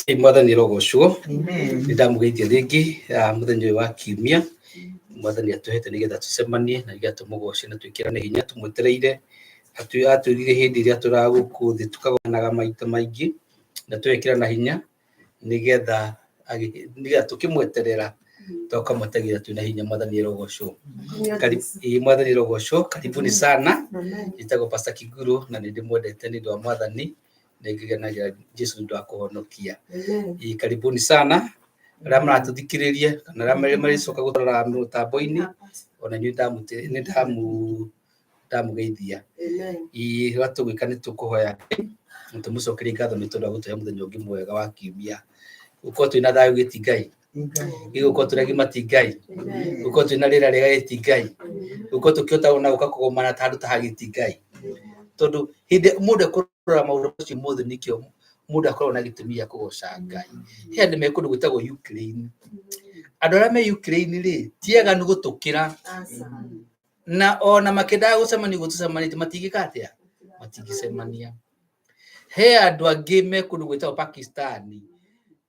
Ĩ Mwathani arogocwo. Amen. Nĩ ndamũgeithia rĩngĩ mũthenya ũyũ wa kiumia. Mwathani atũhete nĩgetha tũcemanie na nĩgetha tũmũgoce na twĩkĩrane hinya tũmwetereire. Atwĩrire hĩndĩ ĩrĩa tũragũkũ thĩ tũkagomanaga maita maingĩ na tũgekĩrana hinya nĩgetha nĩgetha tũkĩmweterera tũkamwetagĩrĩra twĩna hinya. Mwathani arogocwo. Ĩ Mwathani arogocwo. Karibuni sana. Njĩtagwo Pastor Kiguru na nĩ ndĩmwendete nĩ ũndũ wa Mwathani. Nĩngenagira Jesu nĩ ũndũ wa kũhonokia. Ĩ karibuni sana arĩa maratũthikĩrĩria kana arĩa marĩcoka gũtũrora mũtambo-inĩ, ona inyuĩ nĩ ndamũgeithia. Ĩ ũrĩa tũgwĩka nĩ tũkũhoya Ngai na tũmũcokerie ngatho nĩ tondũ wa gũtũhe mũthenya ũngĩ mwega wa kiumia. Gũkorwo twĩna thayũ gĩti Ngai, gũkorwo twĩna gima ti Ngai, gũkorwo twĩna rĩera rĩega gĩti Ngai, gũkorwo tũkĩhota ona gũka kũgomana ta handũ ta haha gĩti Ngai. Tondũ hĩndĩ mũndũ ekũrora maũndũ macio mothe nĩkĩo mũndũ akoragwo na gĩtũmi gĩa kũgoca Ngai. He andũ me kũndũ gwĩtagwo Ukraine. Andũ arĩa me Ukraine rĩ, ti aganu gũtũkĩra. Na ona makĩendaga gũcemania ũguo tũcemanĩtie matingĩka atĩa? Matingĩcemania. He andũ angĩ me kũndũ gwĩtagwo Pakistan,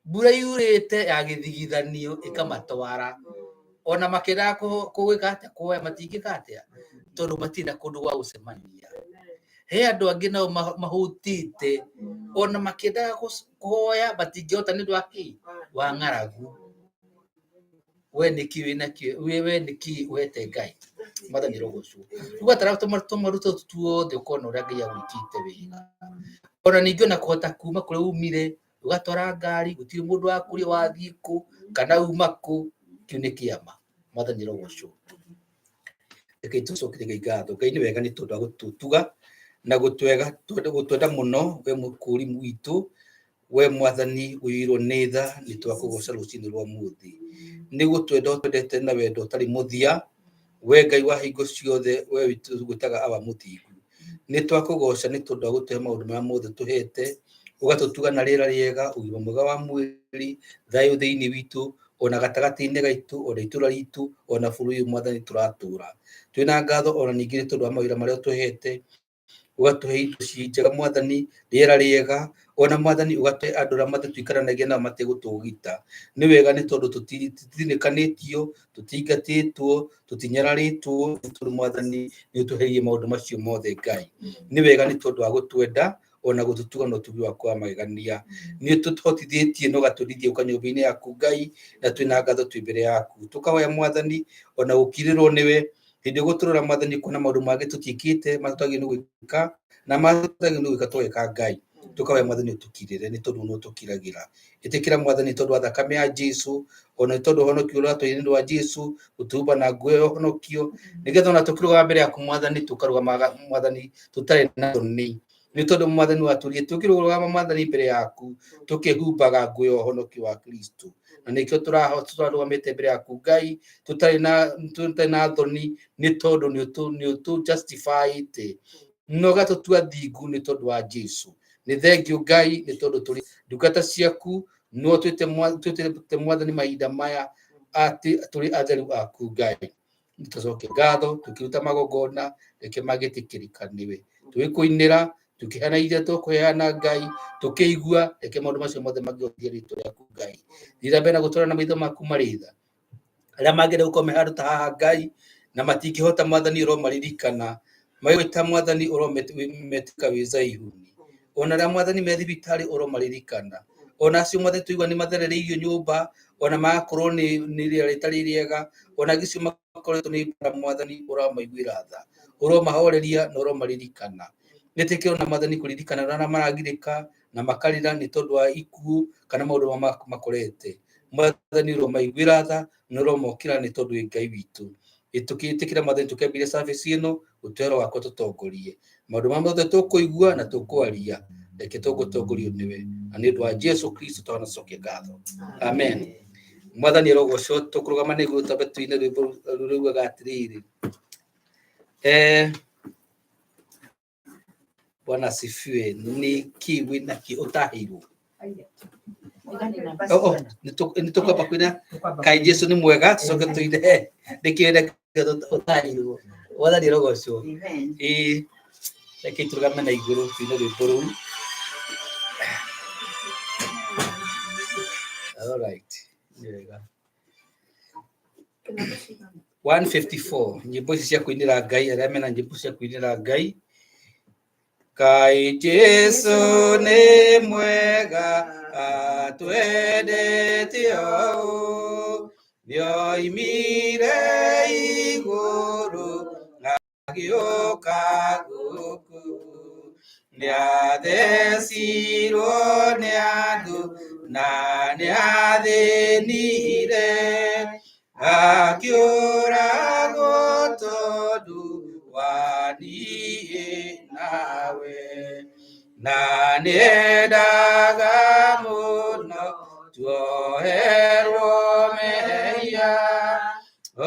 mbura yurĩte ya gĩthigithanio ĩkamatwara. Ona makĩendaga gwĩka atĩa? Kũhoya matingĩka atĩa? Tondũ matirĩ na kũndũ gwa gũcemania. He andũ angĩ nao mahũtĩte ona makĩendaga kũhoya matingĩhota nĩ ũndũ wa kĩ? Wa ng'aragu. We nĩkĩ wĩnakĩo, we nĩkĩ ũhete Ngai? Mwathani arogocwo. Rĩu watara tũmaũndũ tũtũ tuothe ũkona ũrĩa Ngai agwĩkĩte wega. Ona ningĩ ona kũhota kuma kũrĩa umire ũgatwara ngari, gũtirĩ mũndũ wakũria wathiĩ kũ kana uma kũ, kĩu nĩ kĩama. Mwathani arogocwo. Reke tũcokerie Ngai ngatho. Ngai nĩ wega nĩ tondũ wa gũtũtuga na gũtwenda mũno we mũkũri witũ. We Mwathani ũiyũirwo nĩ tha, nĩ twakũgoca rũcinĩ rwa ũmũthĩ. Nĩ gũtwenda ũtwendete na wendo ũtarĩ mũthia, we Ngai wa hingo ciothe, we tũgwĩtaga Awa mũthingu. Nĩ twakũgoca nĩ tondũ wa gũtũhe maũndũ marĩa mothe ũtũhete, ũgatũtuga na rĩera rĩega, ũgima mwega wa mwĩrĩ, thayũ thĩinĩ witũ, ona gatagatĩ-inĩ gaitũ, ona itũra ritũ, ona bũrũri ũyũ Mwathani tũratũra. Twĩna ngatho ona ningĩ nĩ tondũ wa mawĩra marĩa ũtũhete, ũgatũhe indo ci njega Mwathani, rĩera rĩega, ona Mwathani ũgatũhe andũ arĩa mothe tũikaranagia nao mategũtũũgita. Nĩ wega nĩ tondũ tũtithinĩkanĩtio, tũtiingatĩtwo, tũtinyararĩtwo, nĩ tondũ Mwathani nĩ ũtũheirie maũndũ macio mothe Ngai. Nĩ wega nĩ tondũ wa gũtwenda ona gũtũtuga na ũtugi waku wa magegania. Nĩ ũtũhotithĩtie na ũgatũrithia gũka nyũmba-inĩ yaku Ngai, na twĩna ngatho twĩ mbere yaku. Tũkahoya Mwathani ona gũkirĩrwo nĩwe hĩndĩ ĩgũtũrora Mwathani kuona maũndũ mangĩ tũtiĩkĩte marĩa twagĩrĩirwo nĩ gwĩka na marĩa tũtagĩrĩirwo nĩ gwĩka tũgeka Ngai. Tũkahoya Mwathani ũtũkirĩre nĩ tondũ nĩ ũtũkiragĩra. Ĩtĩkĩra Mwathani tondũ wa thakame ya Jesu, ona nĩ tondũ ũhonokio ũrĩa watũheire nĩ ũndũ wa Jesu, gũtũhumba na nguo ya ũhonokio, nĩgetha ona tũkĩrũgama mbere yaku Mwathani, tũkarũgamaga Mwathani tũtarĩ na thoni. Nĩ tondũ Mwathani watũrie tũkĩrũgama Mwathani mbere yaku, tũkĩhumbaga nguo ya ũhonokio wa Kristo. Na nĩkĩo tũrarũgamĩte mbere yaku Ngai, tũtarĩ na thoni, nĩ tondũ nĩ ũtũ justify-ĩte na ũgatũtua thingu nĩ tondũ wa Jesu. Nĩ thengiũ Ngai nĩ tondũ tũrĩ ndungata ciaku, no twĩtĩte Mwathani mahinda maya atĩ tũrĩ atheru aku Ngai. Tũcoke ngatho tũkĩruta magongona, reke magĩtĩkĩrĩka nĩwe. Tũgĩkũinĩra, tũkĩheana iria tũkũheana Ngai, tũkĩigua, reke maũndũ macio mothe mangĩhũthia rĩtwa rĩaku Ngai. Thiĩ na mbere na gũtũra na maitho maku marĩ tha. Arĩa mangĩenda gũkorwo me handũ ta haha Ngai, na matingĩhota Mwathani ũromaririkana, magĩgwĩta Mwathani ũrometĩka wĩ Zayuni. Ona arĩa Mwathani me thibitarĩ ũromaririkana. Ona acio Mwathani tũigua nĩ matherereirio nyũmba, ona magakorwo nĩ rĩera rĩtarĩ rĩega, ona angĩ acio makoretwo nĩ mbara Mwathani ũramaiguĩra tha, ũromahoreria na ũromaririkana. Wĩtĩkĩre ona Mwathani kũririkana arĩa maragirĩka na makarĩra nĩ tondũ wa ikuũ kana maũndũ marĩa makorete. Mwathani ũromaiguĩra tha na ũromokĩra nĩ tondũ wĩ Ngai witũ. Tũkĩtĩkĩra Mwathani tũkĩambĩrĩria service ĩno, ũtũhe Roho waku atũtongorie. Maũndũ marĩa mothe tũkũigua na tũkwaria, reke tũgũtongorio nĩwe. Na nĩ ũndũ wa Jesu Kristo twanacokia ngatho. Amen. Mwathani arogocwo. Tũkũrũgama nĩguo twambe tũine rwĩmbo rũraugaga atĩrĩrĩ. Bwana asifiwe. Nĩ kĩ wĩnakĩo ũtaheirwo? Oh, nĩ tũkwamba kwĩna Kaĩ Jesu nĩ mwega, tũcoke tũine nĩ kĩ wĩnakĩo ũtaheirwo. Mwathani arogocwo. Ĩĩ, reke tũrũgame na igũrũ tũine rwĩmbo rũu. All right, nĩ wega. 154, nyĩmbo ici cia kũinĩra Ngai, arĩa mena nyĩmbo cia kũinĩra Ngai. Kai Jesu nĩ mwega, atwendete ũũ, nĩoimire igũrũ agĩũka gũkũ, nĩathecirwo nĩ andũ na nĩathĩnire, akĩũragwo tondũ wa niĩ nawe, na nĩendaga mũno tuoherwo mehia, o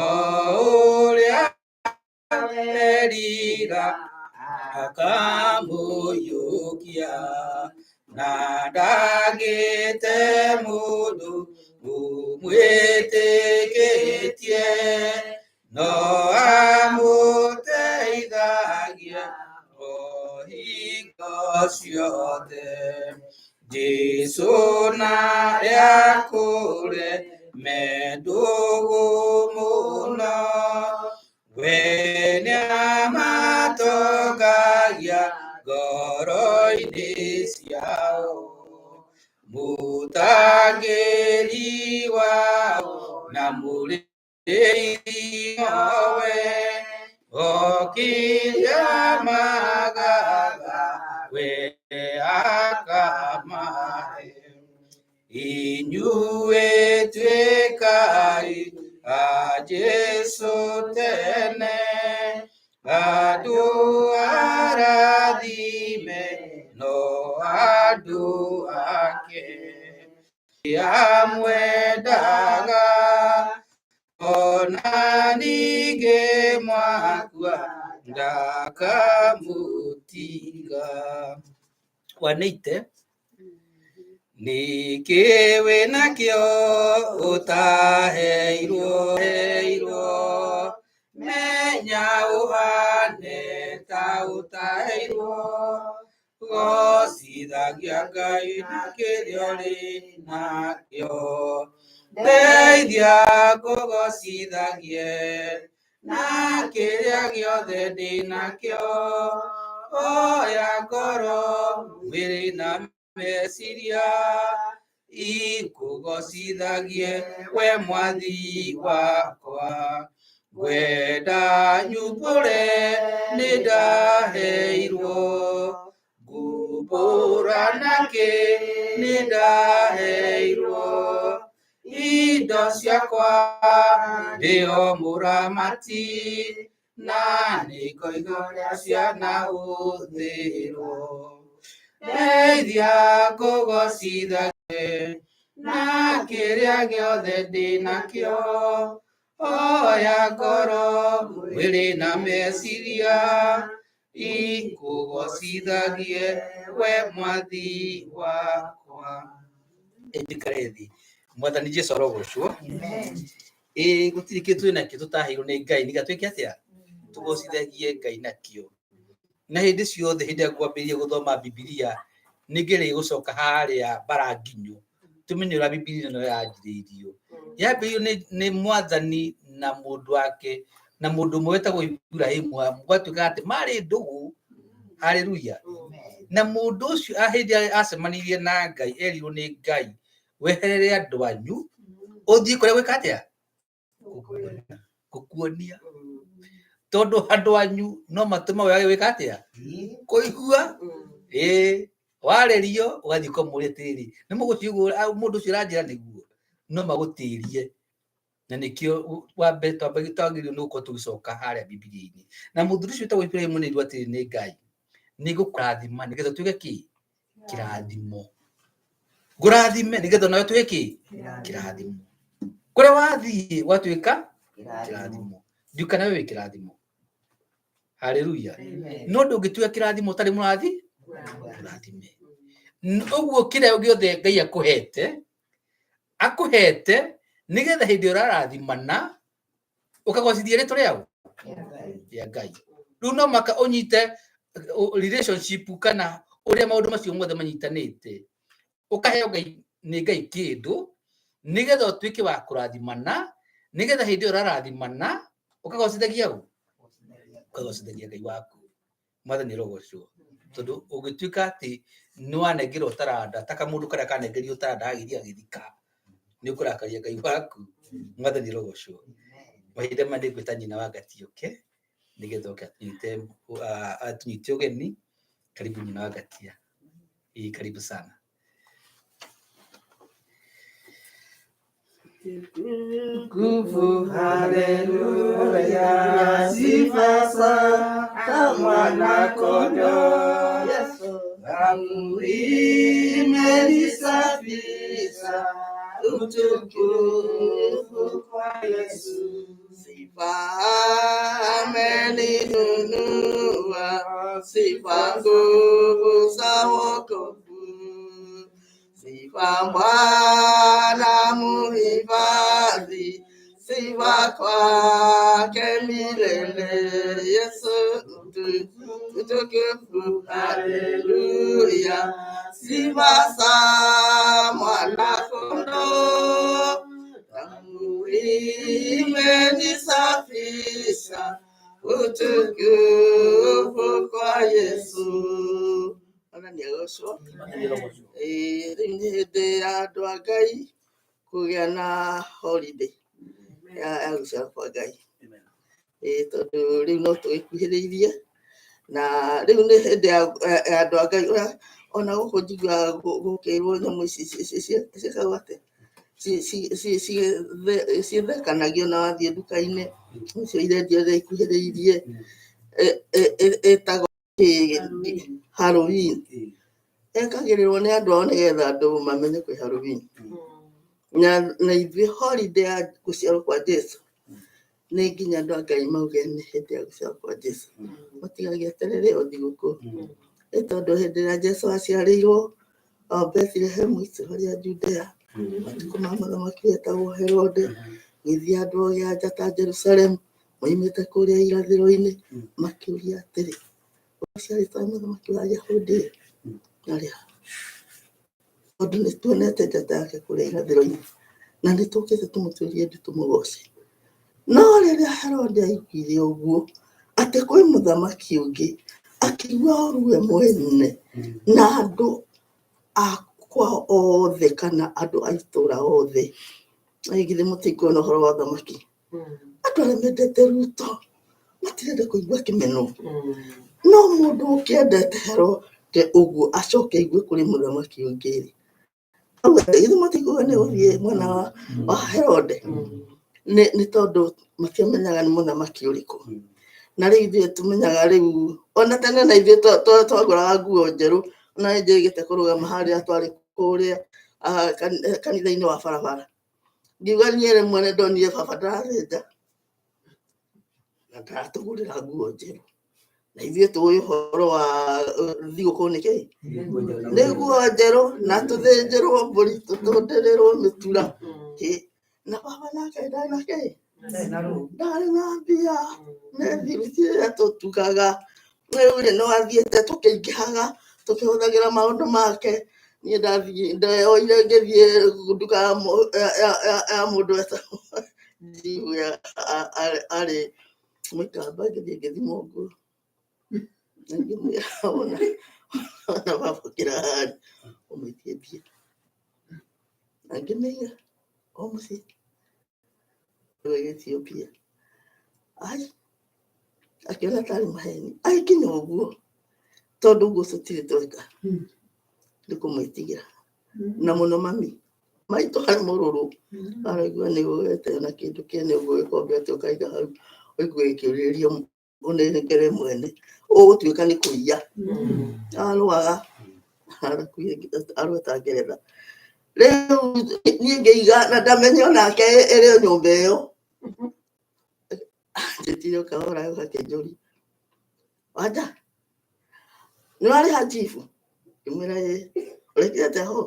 ũrĩa erira akamũiyũkia, na ndagĩte mũndũ ũmwĩtĩkĩtie, no amũteithagia o hingo ciothe. Jesu na rĩakũre me ndũgũ mũno, we nĩamatongagia ngoro-inĩ ciao, mũtangĩri wao na mũrĩithi nowe, okĩria magaga we akamahe. Inyuĩ tuĩkai a Jesu tene, andũ arathime no andũ ake, amwendaga ona ningĩ mwakua ndakamũtiga. Wanĩite nĩkĩ wĩ nakĩo ũtaheirwo heirwo, menya ũhane ta ũtaheirwo, gocithagia Ngai na kĩrĩa ũrĩ nakĩo, ndeithia ngũgocithagie na kĩrĩa gĩothe ndĩ nakĩo, oya ngoro mwĩrĩ na meciria, ikũgocithagie we mwathi wakwa, ngwenda nyumbũre nĩ ndaheirwo, ngumbũra nakĩ nĩ ndaheirwo, indo ciakwa ndĩo mũramati, na nĩngoiga ũrĩa cianahũthĩrwo, ndeithia ngũgocithagie na kĩrĩa gĩothe ndĩ nakĩo, oya ngoro mwĩrĩ na meciria, ikũgocithagie we mwathi wakwa. Njikare thĩ. Mwathani Jesu arogocwo. Ĩĩ gũtirĩ kĩndũ twĩ nakĩo tũtaheirwo nĩ Ngai, nĩgetha twĩke atĩa? Tũgocithagie Ngai nakĩo. Na hĩndĩ ciothe hĩndĩ ĩrĩa ngwambĩrĩria gũthoma Bibilia, nĩ ngerie gũcoka harĩa mbara nginyo, tũmenye ũrĩa Bibilia ĩno yanjĩrĩirio. Yambĩrĩirio nĩ mwathani na mũndũ wake, na mũndũ ũmwe wetagwo Iburahĩmu, gwatuĩkaga atĩ marĩ ndũgũ, haleluya. Na mũndũ ũcio hĩndĩ ĩrĩa acemanirie na Ngai, erirwo nĩ Ngai, weherere andũ anyu, ũthiĩ kũrĩa gwĩka atĩa? Gũkuonia. Tondũ andũ anyu no matũme wage gwĩka atĩa? Kũigua. Ĩĩ, warĩrio ũgathiĩ ũkamũria atĩrĩrĩ, nĩ mũgũciũgũra, mũndũ ũcio ũranjĩra nĩguo, no magũtĩrie. Na nĩkĩo wa mbere twagĩrĩirwo nĩ gũkorwo tũgĩcoka harĩa Bibilia-inĩ. Na mũthuri ũcio wĩtagwo Iburahĩmu nĩ erirwo atĩrĩ nĩ Ngai, nĩ ngũkũrathima nĩgetha ũtuĩke kĩ? Kĩrathimo. Ngũrathime nĩgetha onawe ũtuĩke kĩ? Kĩrathimo. Kũrĩa wathiĩ gwatuĩka kĩrathimo. Ndiũĩ kana we wĩ kĩrathimo. Haleluya. No ndũngĩtuĩka kĩrathimo ũtarĩ mũrathi mũrathime. Ũguo kĩrĩa gĩothe Ngai akũhete, akũhete nĩgetha hĩndĩ ĩrĩa ũrarathimana ũkagocithia rĩtwa rĩao rĩa Ngai. Rĩu no maka ũnyite relationship kana ũrĩa maũndũ macio mothe manyitanĩte, ũkaheo Ngai nĩ Ngai kĩndũ, Nĩgetha ũtuĩke wa kũrathimana, nĩgetha hĩndĩ ĩyo ũrarathimana ũkagocithagia ũ? Ũkagocithagia Ngai waku. Mwathani arogocwo. Tondũ ũngĩtuĩka atĩ nĩ wanengerwo taranda ta kamũndũ karĩa kanengerio taranda agĩthiĩ agĩthika, nĩ ũkũrakaria Ngai waku. Mwathani arogocwo. Mahinda maya nĩ ngwĩta nyina wa Ngati oke nĩgetha oke atũnyite, atũnyite ũgeni. Karibu nyina wa Ngatia. Ĩĩ, karibu sana. Nguvu, haleluya, sifa za Mwana Kondoo. Damu imenisafisha, utukufu kwa Yesu. Sifa ameninunua, sifa nguvu za wokovu. Sifa Bwana muhifadhi, sifa kwake milele. Yesu utukufu, haleluya. Sifa za Mwana Kondoo, damu imenisafisha, utukufu kwa Yesu. Ona nĩ agocwo. Ĩĩ, rĩu nĩ hĩndĩ ya andũ a Ngai kũgĩa na holiday ya gũciarwo kwa Ngai. Ĩĩ, tondũ rĩu no tũgĩkuhĩrĩirie na rĩu nĩ hĩndĩ ya andũ a Ngai ũrĩa ona gũkũ njiguaga gũkĩrwo nyamũ ici ciĩtagwo atĩa? Cithekanagia na wathiĩ nduka-inĩ icio irendio rĩrĩa ikuhĩrĩirie ĩtagwo Halloween. Ĩkagĩrĩrwo nĩ andũ ao nĩgetha andũ mamenye kwĩ Halloween. Na ithuĩ holiday ya gũciarwo kwa Jesu nĩ nginya andũ a Ngai mauge nĩ hĩndĩ ya gũciarwo kwa Jesu. Matigagĩeterere o thigũkũ. Nĩ tondũ hĩndĩ ĩrĩa Jesu aciarĩirwo o Bethlehem itũũra rĩa Judea, matukũ ma mũthamaki wetagwo Herode, gĩthiĩ andũ othe a njata Jerusalemu moimĩte kũrĩa irathĩro-inĩ makĩũria atĩrĩ, ũciarĩtwo nĩ mũthamaki wa Ayahudi arĩ ha? Tondũ nĩ tuonete njata yake kũrĩa irathĩro-inĩ na nĩ tũkĩte tũmũtuĩrie ndu tũmũgoce. No rĩrĩa Herode aiguire ũguo atĩ kwĩ mũthamaki ũngĩ, akĩigua ũru we mwene na andũ a kwao othe kana andũ a itũũra othe. Na githĩ mũtikuona ũhoro wa ũthamaki? Andũ arĩa mendete Ruto matirenda kũigua kĩmeno. No mũndũ ũkĩendete Herode ũguo acoke aigue kũrĩ mũthamaki ũngĩ rĩ, githĩ matikuga nĩ gũthiĩ mwena wa Herode? Nĩ tondũ matiamenyaga nĩ mũthamaki ũrĩkũ. Na rĩu ithuĩ tũmenyaga rĩu, ona tene na ithuĩ twagũraga nguo njerũ, ona nĩ njĩrĩgĩte kũrũgama harĩa twarĩ kũrĩa kanitha-inĩ wa barabara. Ngiuga niĩ rĩmwe nĩ ndonire baba ndarathĩnja na ndaratũgũrĩra nguo njerũ. Na ithuĩ tũĩ ũhoro wa thigũkũ nĩ kĩĩ? Nĩ nguo njerũ na tũthĩnjĩrwo mbũri tũtũndĩrĩrwo mĩtura. Na baba nake ndarĩ na kĩĩ? Ndarĩ na mbia, nĩ thiruti ĩrĩa tũtugaga. Rĩu rĩ, no athiĩte tũkĩingĩhaga tũkĩhũthagĩra maũndũ make. Niĩ ndathiĩ ndeyoire ngĩthiĩ nduka ya mũndũ wetagwo Njihia arĩ mũikamba ngĩthiĩ ngĩthimwo nguo. Na ngĩmwĩra ona ona baba ũkĩra harĩa ũmũitie mbia. Na ngĩmĩiga o mũciĩ ĩgĩtio mbia. Ai, akĩona tarĩ maheni agĩkinya ũguo tondũ ũguo tũtirĩ tweka nĩ kũmwĩtigĩra na mũno mami maitũ harĩ mũrũrũ araigua nĩ ũgete na kĩndũ kĩene ũguo gĩkombe atĩ ũkaiga hau ũigue gĩkĩũrĩrĩria ũnengere mwene ũgũtuĩka nĩ kũiya arũaga arweta ngeretha rĩu niĩ ngĩiga na ndamenye onake ĩrĩ o nyũmba ĩyo njĩtire kahora gakĩnjũria wanja nĩ warĩha chifu ngĩmwĩra ĩ ũrekire atĩa ho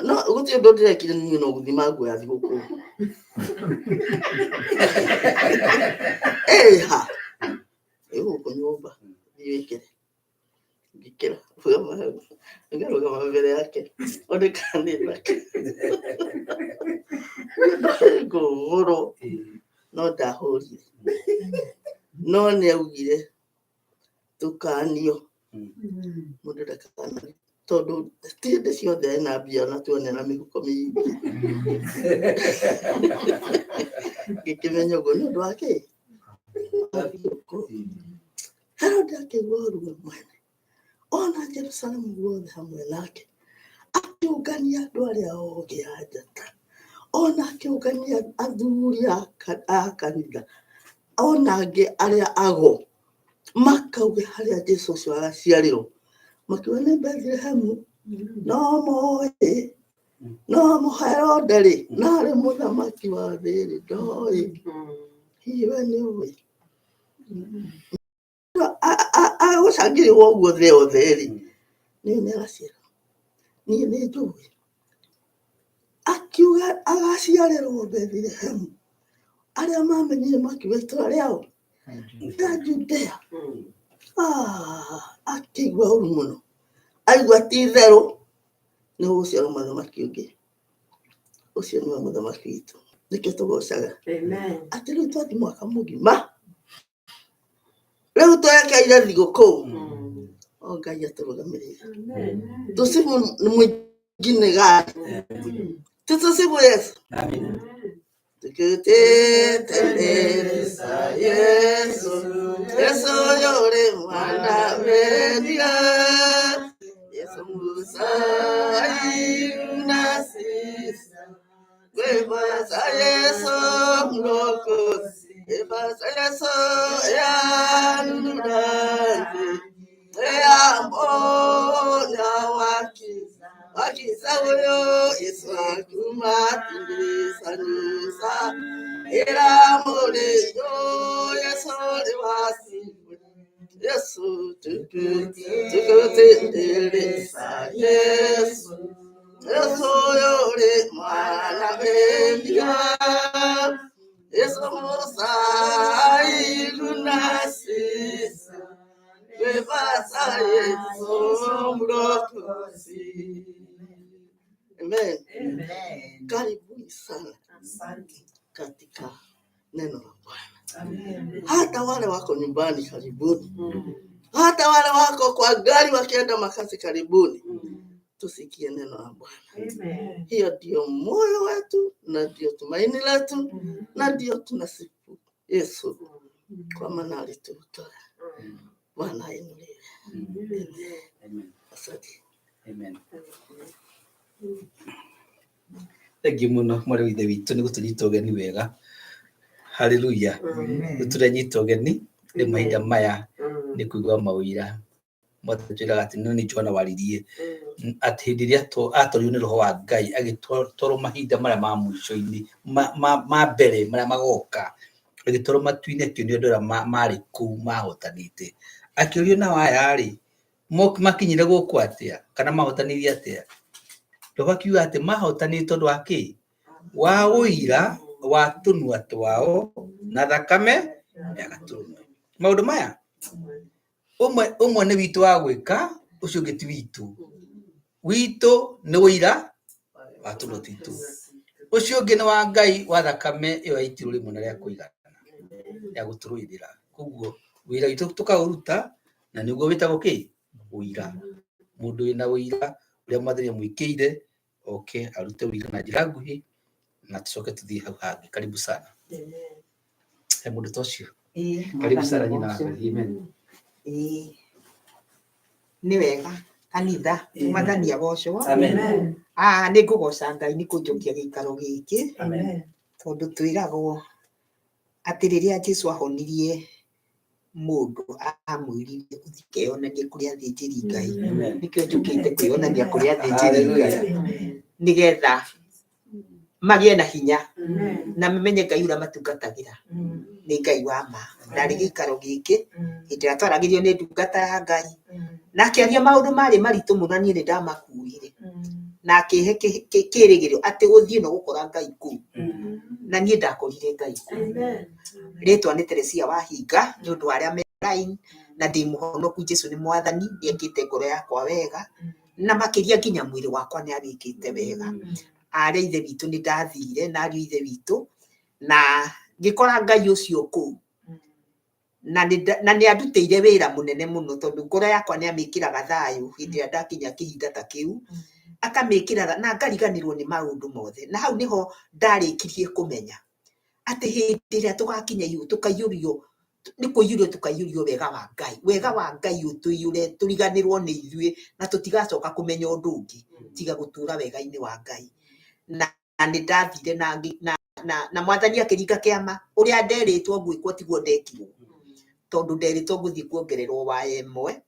no gũtirĩ ũndũ ndĩrekire niĩ no gũthima nguo ya thigũkũ ĩha ĩ gũkũ nyũmba thiĩ wĩkĩre. Ngĩkĩra rũgama hau, ngarũgama mbere yake one kana nĩ thaka. Ngũhũrwo no ndahũrire, no nĩ augire tũkanio mũndũ ndakana, tondũ ti hĩndĩ ciothe ena mbia na tuone na mĩhuko mĩingĩ. Ngĩkĩmenya ũguo nĩ ũndũ wa kĩ wa thigũkũ. Herode akĩigua ũũru we mwene, ona Jerusalemu guothe hamwe nake, akĩũngania andũ arĩa ogĩ a njata, ona akĩũngania athuri a kanitha, ona angĩ arĩa ago, makauge harĩa Jesu ũcio agaciarĩrwo. Makiuga nĩ Bethlehemu, no moĩ, no Herode rĩ, narĩ mũthamaki wa thĩ rĩ, ndoĩ. Hihi we nĩ ũĩ? Agũcangĩrwo ũguo thĩ yothe rĩ, nĩ nĩ agaciarwo. Niĩ nĩ njũĩ. Akiuga agaciarĩrwo Bethlehemu. Arĩa mamenyire makiuga itũra rĩao rĩa Judea. Ah, akĩigua ũru mũno. Aigua ti itherũ nĩ gũgũciarwo mũthamaki ũngĩ. Ũcio nĩwe mũthamaki witũ. Nĩkĩo tũgocaga. Atĩ rĩu twathiĩ mwaka mũgima. Rĩu twerekeire thigũkũ. O Ngai atũrũgamĩrĩire. Tusifu ni mwingine gani? Tusifu Yesu. Tukutete mbele za Yesu. Yesu yule mwana wedia. Yesu Musa nasisa. Kwebasa Yesu mlokozi. Kwebasa Yesu yanunurazi. Eyambonya wakiza. Wakiza uyo Yesu akumatindisa Ira muri yo Yesu ni wasiwe. Yesu tukutendeleza Yesu. Yesu yule mwana wembia. Yesu Musa ikunasisa. Kwebasa Yesu mlokozi. Amen. Karibuni sana katika neno la Bwana. Hata wale wako nyumbani karibuni, hata wale wako kwa gari wakienda makazi karibuni, tusikie neno la Bwana. Hiyo ndio moyo wetu na ndio tumaini letu na ndio tunasifu Yesu kwa maana alitutoa. Bwana ainuliwe. Amen. Asante. Amen. Thengiũ mũno mwarĩ wa ithe witũ nĩ gũtũnyita ũgeni wega. Haleluya. Nĩ tũranyita ũgeni rĩu mahinda maya nĩ kũigua mawĩra. Mwathani atwĩraga atĩ no nĩ Johana waririe atĩ hĩndĩ ĩrĩa atwarirwo nĩ roho wa Ngai agĩtwarwo mahinda marĩa ma mũico-inĩ ma mbere marĩa magoka, agĩtwarwo matu-inĩ akĩonio andũ arĩa marĩ kũu mahotanĩte. Akĩũrio nao aya rĩ, makinyire gũkũ atĩa kana mahotanĩire atĩa? Roho akiuga atĩ mahotanĩire tondũ wa kĩ? Wa ũira wa tũnua twao na thakame ya gatũrũme. Maũndũ maya ũmwe ũmwe nĩ witũ wa gwĩka, ũcio ũngĩ ti witũ. Witũ nĩ ũira wa tũnua twitũ, ũcio ũngĩ nĩ wa Ngai wa thakame ĩyo yaitirwo rĩmwe na rĩa kũigana ya gũtũrũĩrĩra. Koguo wĩra witũ tũkaũruta na nĩguo wĩtagwo kĩ? Ũira. Mũndũ wĩna ũira ũrĩa Mwathani amwĩkĩire oke arute ũira na njĩra nguhĩ na tũcoke tũthiĩ hau hangĩ. Karibu sana. He mũndũ ta ũcio. Karibu sana nyina wa Ngai. Amen. Ĩĩ, nĩ wega kanitha, Mwathani agocwo. Amen. Ah, nĩ ngũgoca Ngai nĩ kũnjokia gĩikaro gĩkĩ. Amen. Tondũ twĩragwo atĩ rĩrĩa Jesu ahonirie mũndũ amwĩrire ũthiĩ ũkeyonanie kũrĩ athĩnjĩri Ngai. Amen. Nĩkĩo njũkĩte kwĩyonania kũrĩ athĩnjĩri Ngai Hallelujah. nĩgetha magĩe na hinya na mamenye Ngai ũrĩa matungatagĩra nĩ Ngai wa ma. Ndarĩ gĩikaro gĩkĩ hĩndĩ ĩrĩa twaragĩrio nĩ ndungata ya Ngai na akĩaria maũndũ marĩ maritũ mũno na niĩ nĩ ndamakuire na akĩhe kĩrĩgĩrĩro atĩ ũthiĩ na ũgũkora Ngai kũu, na niĩ ndakorire Ngai kũu. Rĩtwa nĩ Teresia Wahinga nĩ ũndũ wa arĩa me line Na ndĩ mũhonoku, Jesu nĩ mwathani, nĩ ekĩte ngoro yakwa wega na makĩria nginya mwĩrĩ wakwa nĩ awĩkĩte wega. Arĩa ithe witũ nĩ ndathire na ariũ ithe witũ na ngĩkora Ngai ũcio kũu na nĩ andutĩire wĩra mũnene mũno, tondũ ngoro yakwa nĩ amĩkĩraga thayũ hĩndĩ ĩrĩa ndakinya kĩhinda ta kĩu, akamĩkĩra na ngariganĩrwo nĩ maũndũ mothe. Na hau nĩho ndarĩkirie kũmenya atĩ hĩndĩ ĩrĩa tũgakinya igũrũ tũkaiyũrio nĩ kũiyũrio, tũkaiyũrio wega wa Ngai, wega wa Ngai ũtũiyũre tũriganĩrwo nĩ ithuĩ na tũtigacoka kũmenya ũndũ ũngĩ tiga gũtũra wega-inĩ wa Ngai. Na nĩ ndathire na mwathani akĩringa kĩama, ũrĩa nderĩtwo ngwĩkwo tiguo ndekirwo, tondũ nderĩtwo ngũthiĩ kuongererwo waya ĩmwe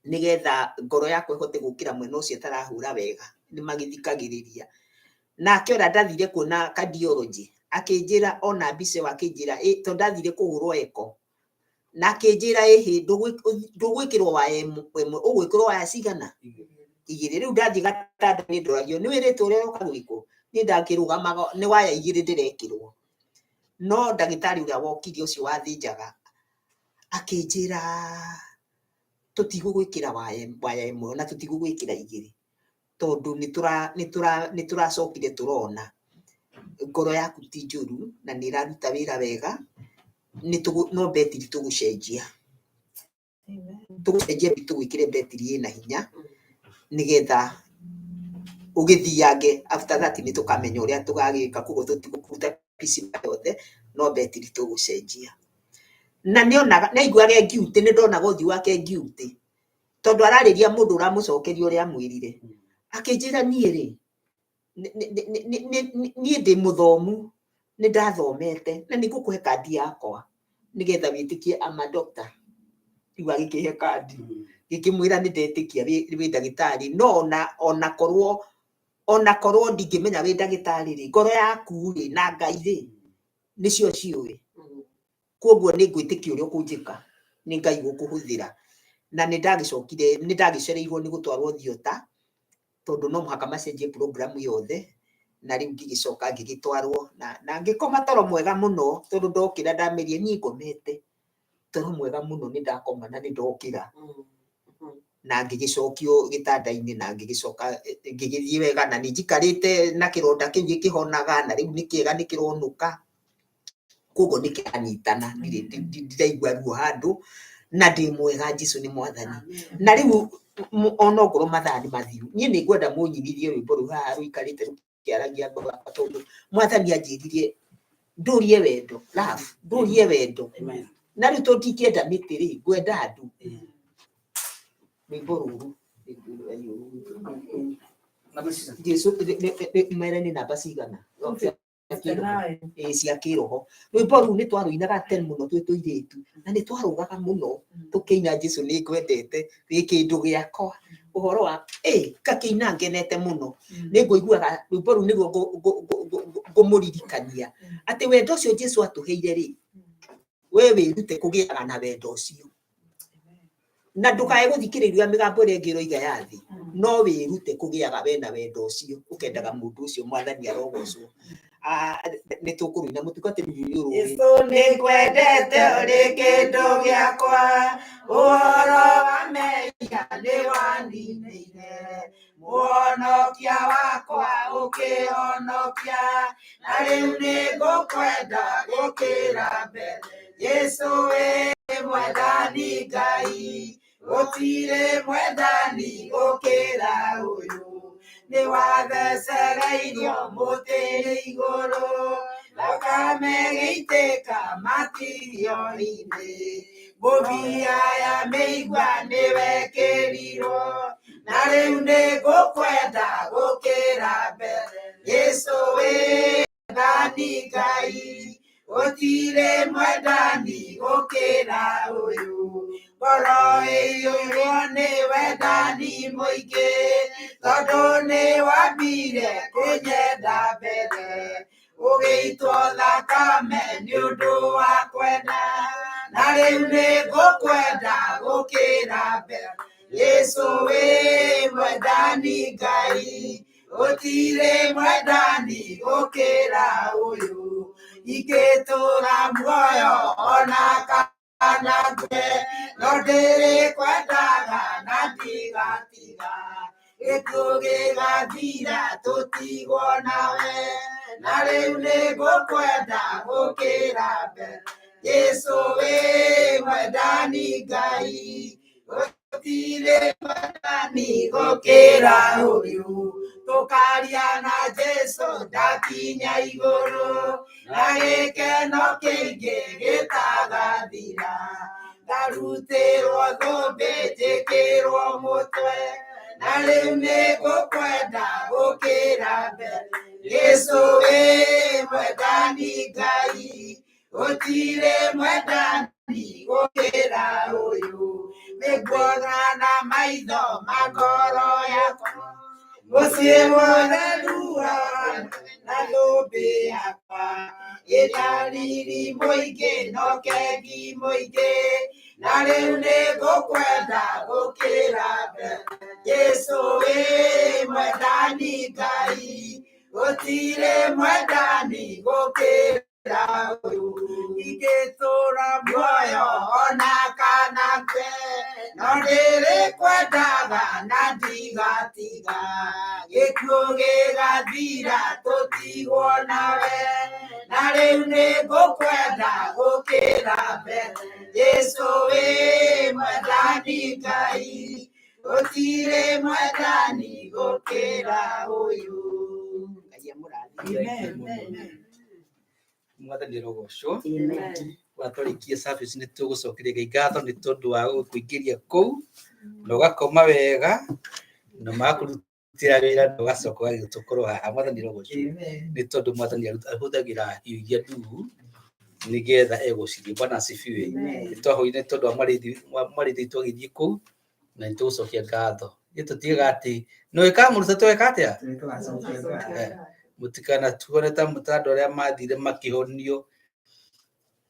nĩgetha ngoro yakwa ĩhote gũkĩra mwena ũcio ĩtarahũra wega, nĩ magĩthikagĩrĩria. Nake ũrĩa ndathire kuona cardiology akĩnjĩra ona mbica ĩyo, akĩnjĩra tondũ ndathire kũhũrwo echo, na akĩnjĩra ĩhĩ, ndũgwĩkĩrwo waya ĩmwe, ũgwĩkĩrwo waya cigana? Igĩrĩ. Rĩu ndathiĩ gatanda nĩ ndoragio nĩ wĩrĩtwo ũrĩa ũroka gwĩkwo, niĩ ndakĩrũgamaga nĩ waya igĩrĩ ndĩrekĩrwo. No ndagĩtarĩ ũrĩa wokire ũcio wathĩnjaga akĩnjĩra tũtigũgwĩkĩra waya ĩmwe na tũtigũgwĩkĩra igĩrĩ, tondũ nĩ tũracokire tũrona ngoro yaku ti njũru na nĩ ĩraruta wĩra wega, no betiri tũgũcenjia, tũgũcenjia tũgwĩkĩre betiri ĩna hinya nĩgetha ũgĩthiange. After that nĩ tũkamenya ũrĩa tũgagĩka, koguo tũtigũkũruta pacemaker yothe, no betiri tũgũcenjia. Na nĩonaga nĩaiguaga e guilty, nĩ ndonaga ũthiũ wake guilty, tondũ ararĩria mũndũ ũramũcokeria ũrĩa amwĩrire. Akĩnjĩra niĩ rĩ, niĩ ndĩ mũthomu, nĩ ndathomete na nĩ ngũkũhe kandi yakwa nĩgetha wĩtĩkie ama doctor. Rĩu agĩkĩhe kandi, gĩkĩmwĩra nĩ ndetĩkia wĩ ndagĩtarĩ, no ona korwo ndingĩmenya wĩ ndagĩtarĩ rĩ, ngoro yaku rĩ na Ngai rĩ nĩcio ciũĩ, koguo nĩ ngwĩtĩkia ũrĩa ũkũnjĩka nĩ Ngai gũkũhũthĩra. Na nĩ ndagĩcokire, nĩ ndagĩcereirwo nĩ gũtwarwo theatre, tondũ no mũhaka macenjie program yothe. Na rĩu ngĩgĩcoka ngĩgĩtwarwo na ngĩkoma toro mwega mũno, tondũ ndokĩra ndamerie niĩ ngomete toro mwega mũno, nĩ ndakoma na nĩ ndokĩra na ngĩgĩcokio gĩtanda-inĩ na ngĩgĩcoka ngĩgĩthiĩ wega, na nĩ njikarĩte na kĩronda kĩu gĩkĩhonaga, na rĩu nĩ kĩega, nĩ kĩronũka, koguo nĩ kĩranyitana, ndiraigua ruo handũ na ndĩ mwega. Jesu nĩ mwathani. Na rĩu ona okorwo mathaa nĩ mathiru, niĩ nĩ ngwenda mũnyinithie rwĩmbo rũu haha rũikarĩte rũkĩaragia ngoro yakwa, tondũ mwathani anjĩririe ndũrie wendo, love, ndũrie wendo. Na rĩu tondũ ndingĩenda mĩtĩ rĩ, ngwenda andũ. Rwĩmbo rũrũ, Jesu mere nĩ namba cigana cia kĩroho. Rwĩmbo rũu nĩ twarũinaga tene mũno twĩ tũirĩtu, na nĩ twarũgaga mũno tũkĩina Jesu nĩ ngwendete wĩ kĩndũ gĩakwa, ũhoro wa ngakĩina ngenete mũno. Nĩ ngũiguaga rwĩmbo rũu nĩruo ngũmũririkania atĩ wendo ũcio Jesu atũheire rĩ, we wĩrute kũgĩaga na wendo ũcio na ndũkae gũthikĩrĩria mĩgambo ĩrĩa ĩngĩ ĩroiga ya thĩ, no wĩrute kũgĩaga we na wendo ũcio, ũkendaga mũndũ ũcio. Mwathani arogocwo. Nĩ tũkũrũina mũtungatĩri nĩ ũrũĩ. Jesũ nĩngwendete ũrĩ kĩndũ gĩakwa, ũhoro wa mehia nĩ waninĩire, mũhonokia wakwa ũkĩhonokia, na rĩu nĩngũkwenda gũkĩra mbere. Jesũ wĩ mwendani Ngai, gũtirĩ mwendani gũkĩra ũyũ, nĩ wathecereirio mũtĩ igũrũ, thakame ĩgĩitĩka matirio-inĩ, ngũbia ya mĩigua nĩ wekĩrirwo, na rĩu nĩngũkwenda gũkĩra mbere. Jesũ wĩ mwendani Ngai, gũtirĩ mwendani gũkĩra ũyũ, ngoro ĩiyũirwo nĩ wendani mũingĩ, tondũ nĩ wambire kũnyenda mbere, ũgĩitwo thakame nĩ ũndũ wa kwenda, na rĩu nĩngũkwenda gũkĩra mbere. Jesũ wĩ mwendani Ngai, gũtirĩ mwendani gũkĩra ũyũ, ingĩtũra muoyo ona Kana ngue, no ndĩrĩkwendaga na ndigatiga. Gĩkuũ gĩgathira tũtigwo nawe, na rĩu nĩngũkwenda gũkĩra mbere. Jesũ wĩ mwendani Ngai, gũtirĩ mwendani gũkĩra ũyũ. Tũkaria na Jesũ ndakinya igũrũ, na gĩkeno kĩingĩ gĩtagathira. Ngarutĩrwo thũmbĩ njĩkĩrwo mũtwe, na rĩu nĩngũkwenda gũkĩra mbere. Jesũ wĩ mwendani Ngai, gũtirĩ mwendani gũkĩra ũyũ. Nĩnguona na maitho ma ngoro yakwa, mũciĩ mũtheru wa na thũmbĩ yakwa. Ĩna riri mũingĩ no kengi mũingĩ, na rĩu nĩngũkwenda gũkĩra mbere. Jesũ wĩ mwendani Ngai, gũtirĩ mwendani gũkĩra ũyũ. Ingĩtũũra muoyo ona kana ngue, no ndĩrĩkwendaga na ndigatiga. Gĩkuũ gĩgathira tũtigwo nawe, na rĩu nĩngũkwenda gũkĩra mbere. Jesũ wĩ mwendani Ngai, gũtirĩ mwendani gũkĩra ũyũ. Ngai amũrathime. Mwathani arogocwo. Watũrĩkie service nĩ tũgũcokeria Ngai ngatho nĩ tondũ wa gũkũingĩria kũu na ũgakoma wega na magakũrutĩra wĩra na ũgacoka ũgagĩtũkorwo haha. Mwathani arogocwo nĩ tondũ Mwathani ahũthagĩra hiũ iria nduru nĩgetha egũcithie. Bwana asifiwe. Nĩ twahoire nĩ tondũ wa mwarĩthi witũ agĩthiĩ kũu na nĩ tũgũcokia ngatho. Ithuĩ tũtigaga atĩ no ĩkamũruta tweka atĩa? Mũtikanatuone ta andũ arĩa mathire makĩhonio.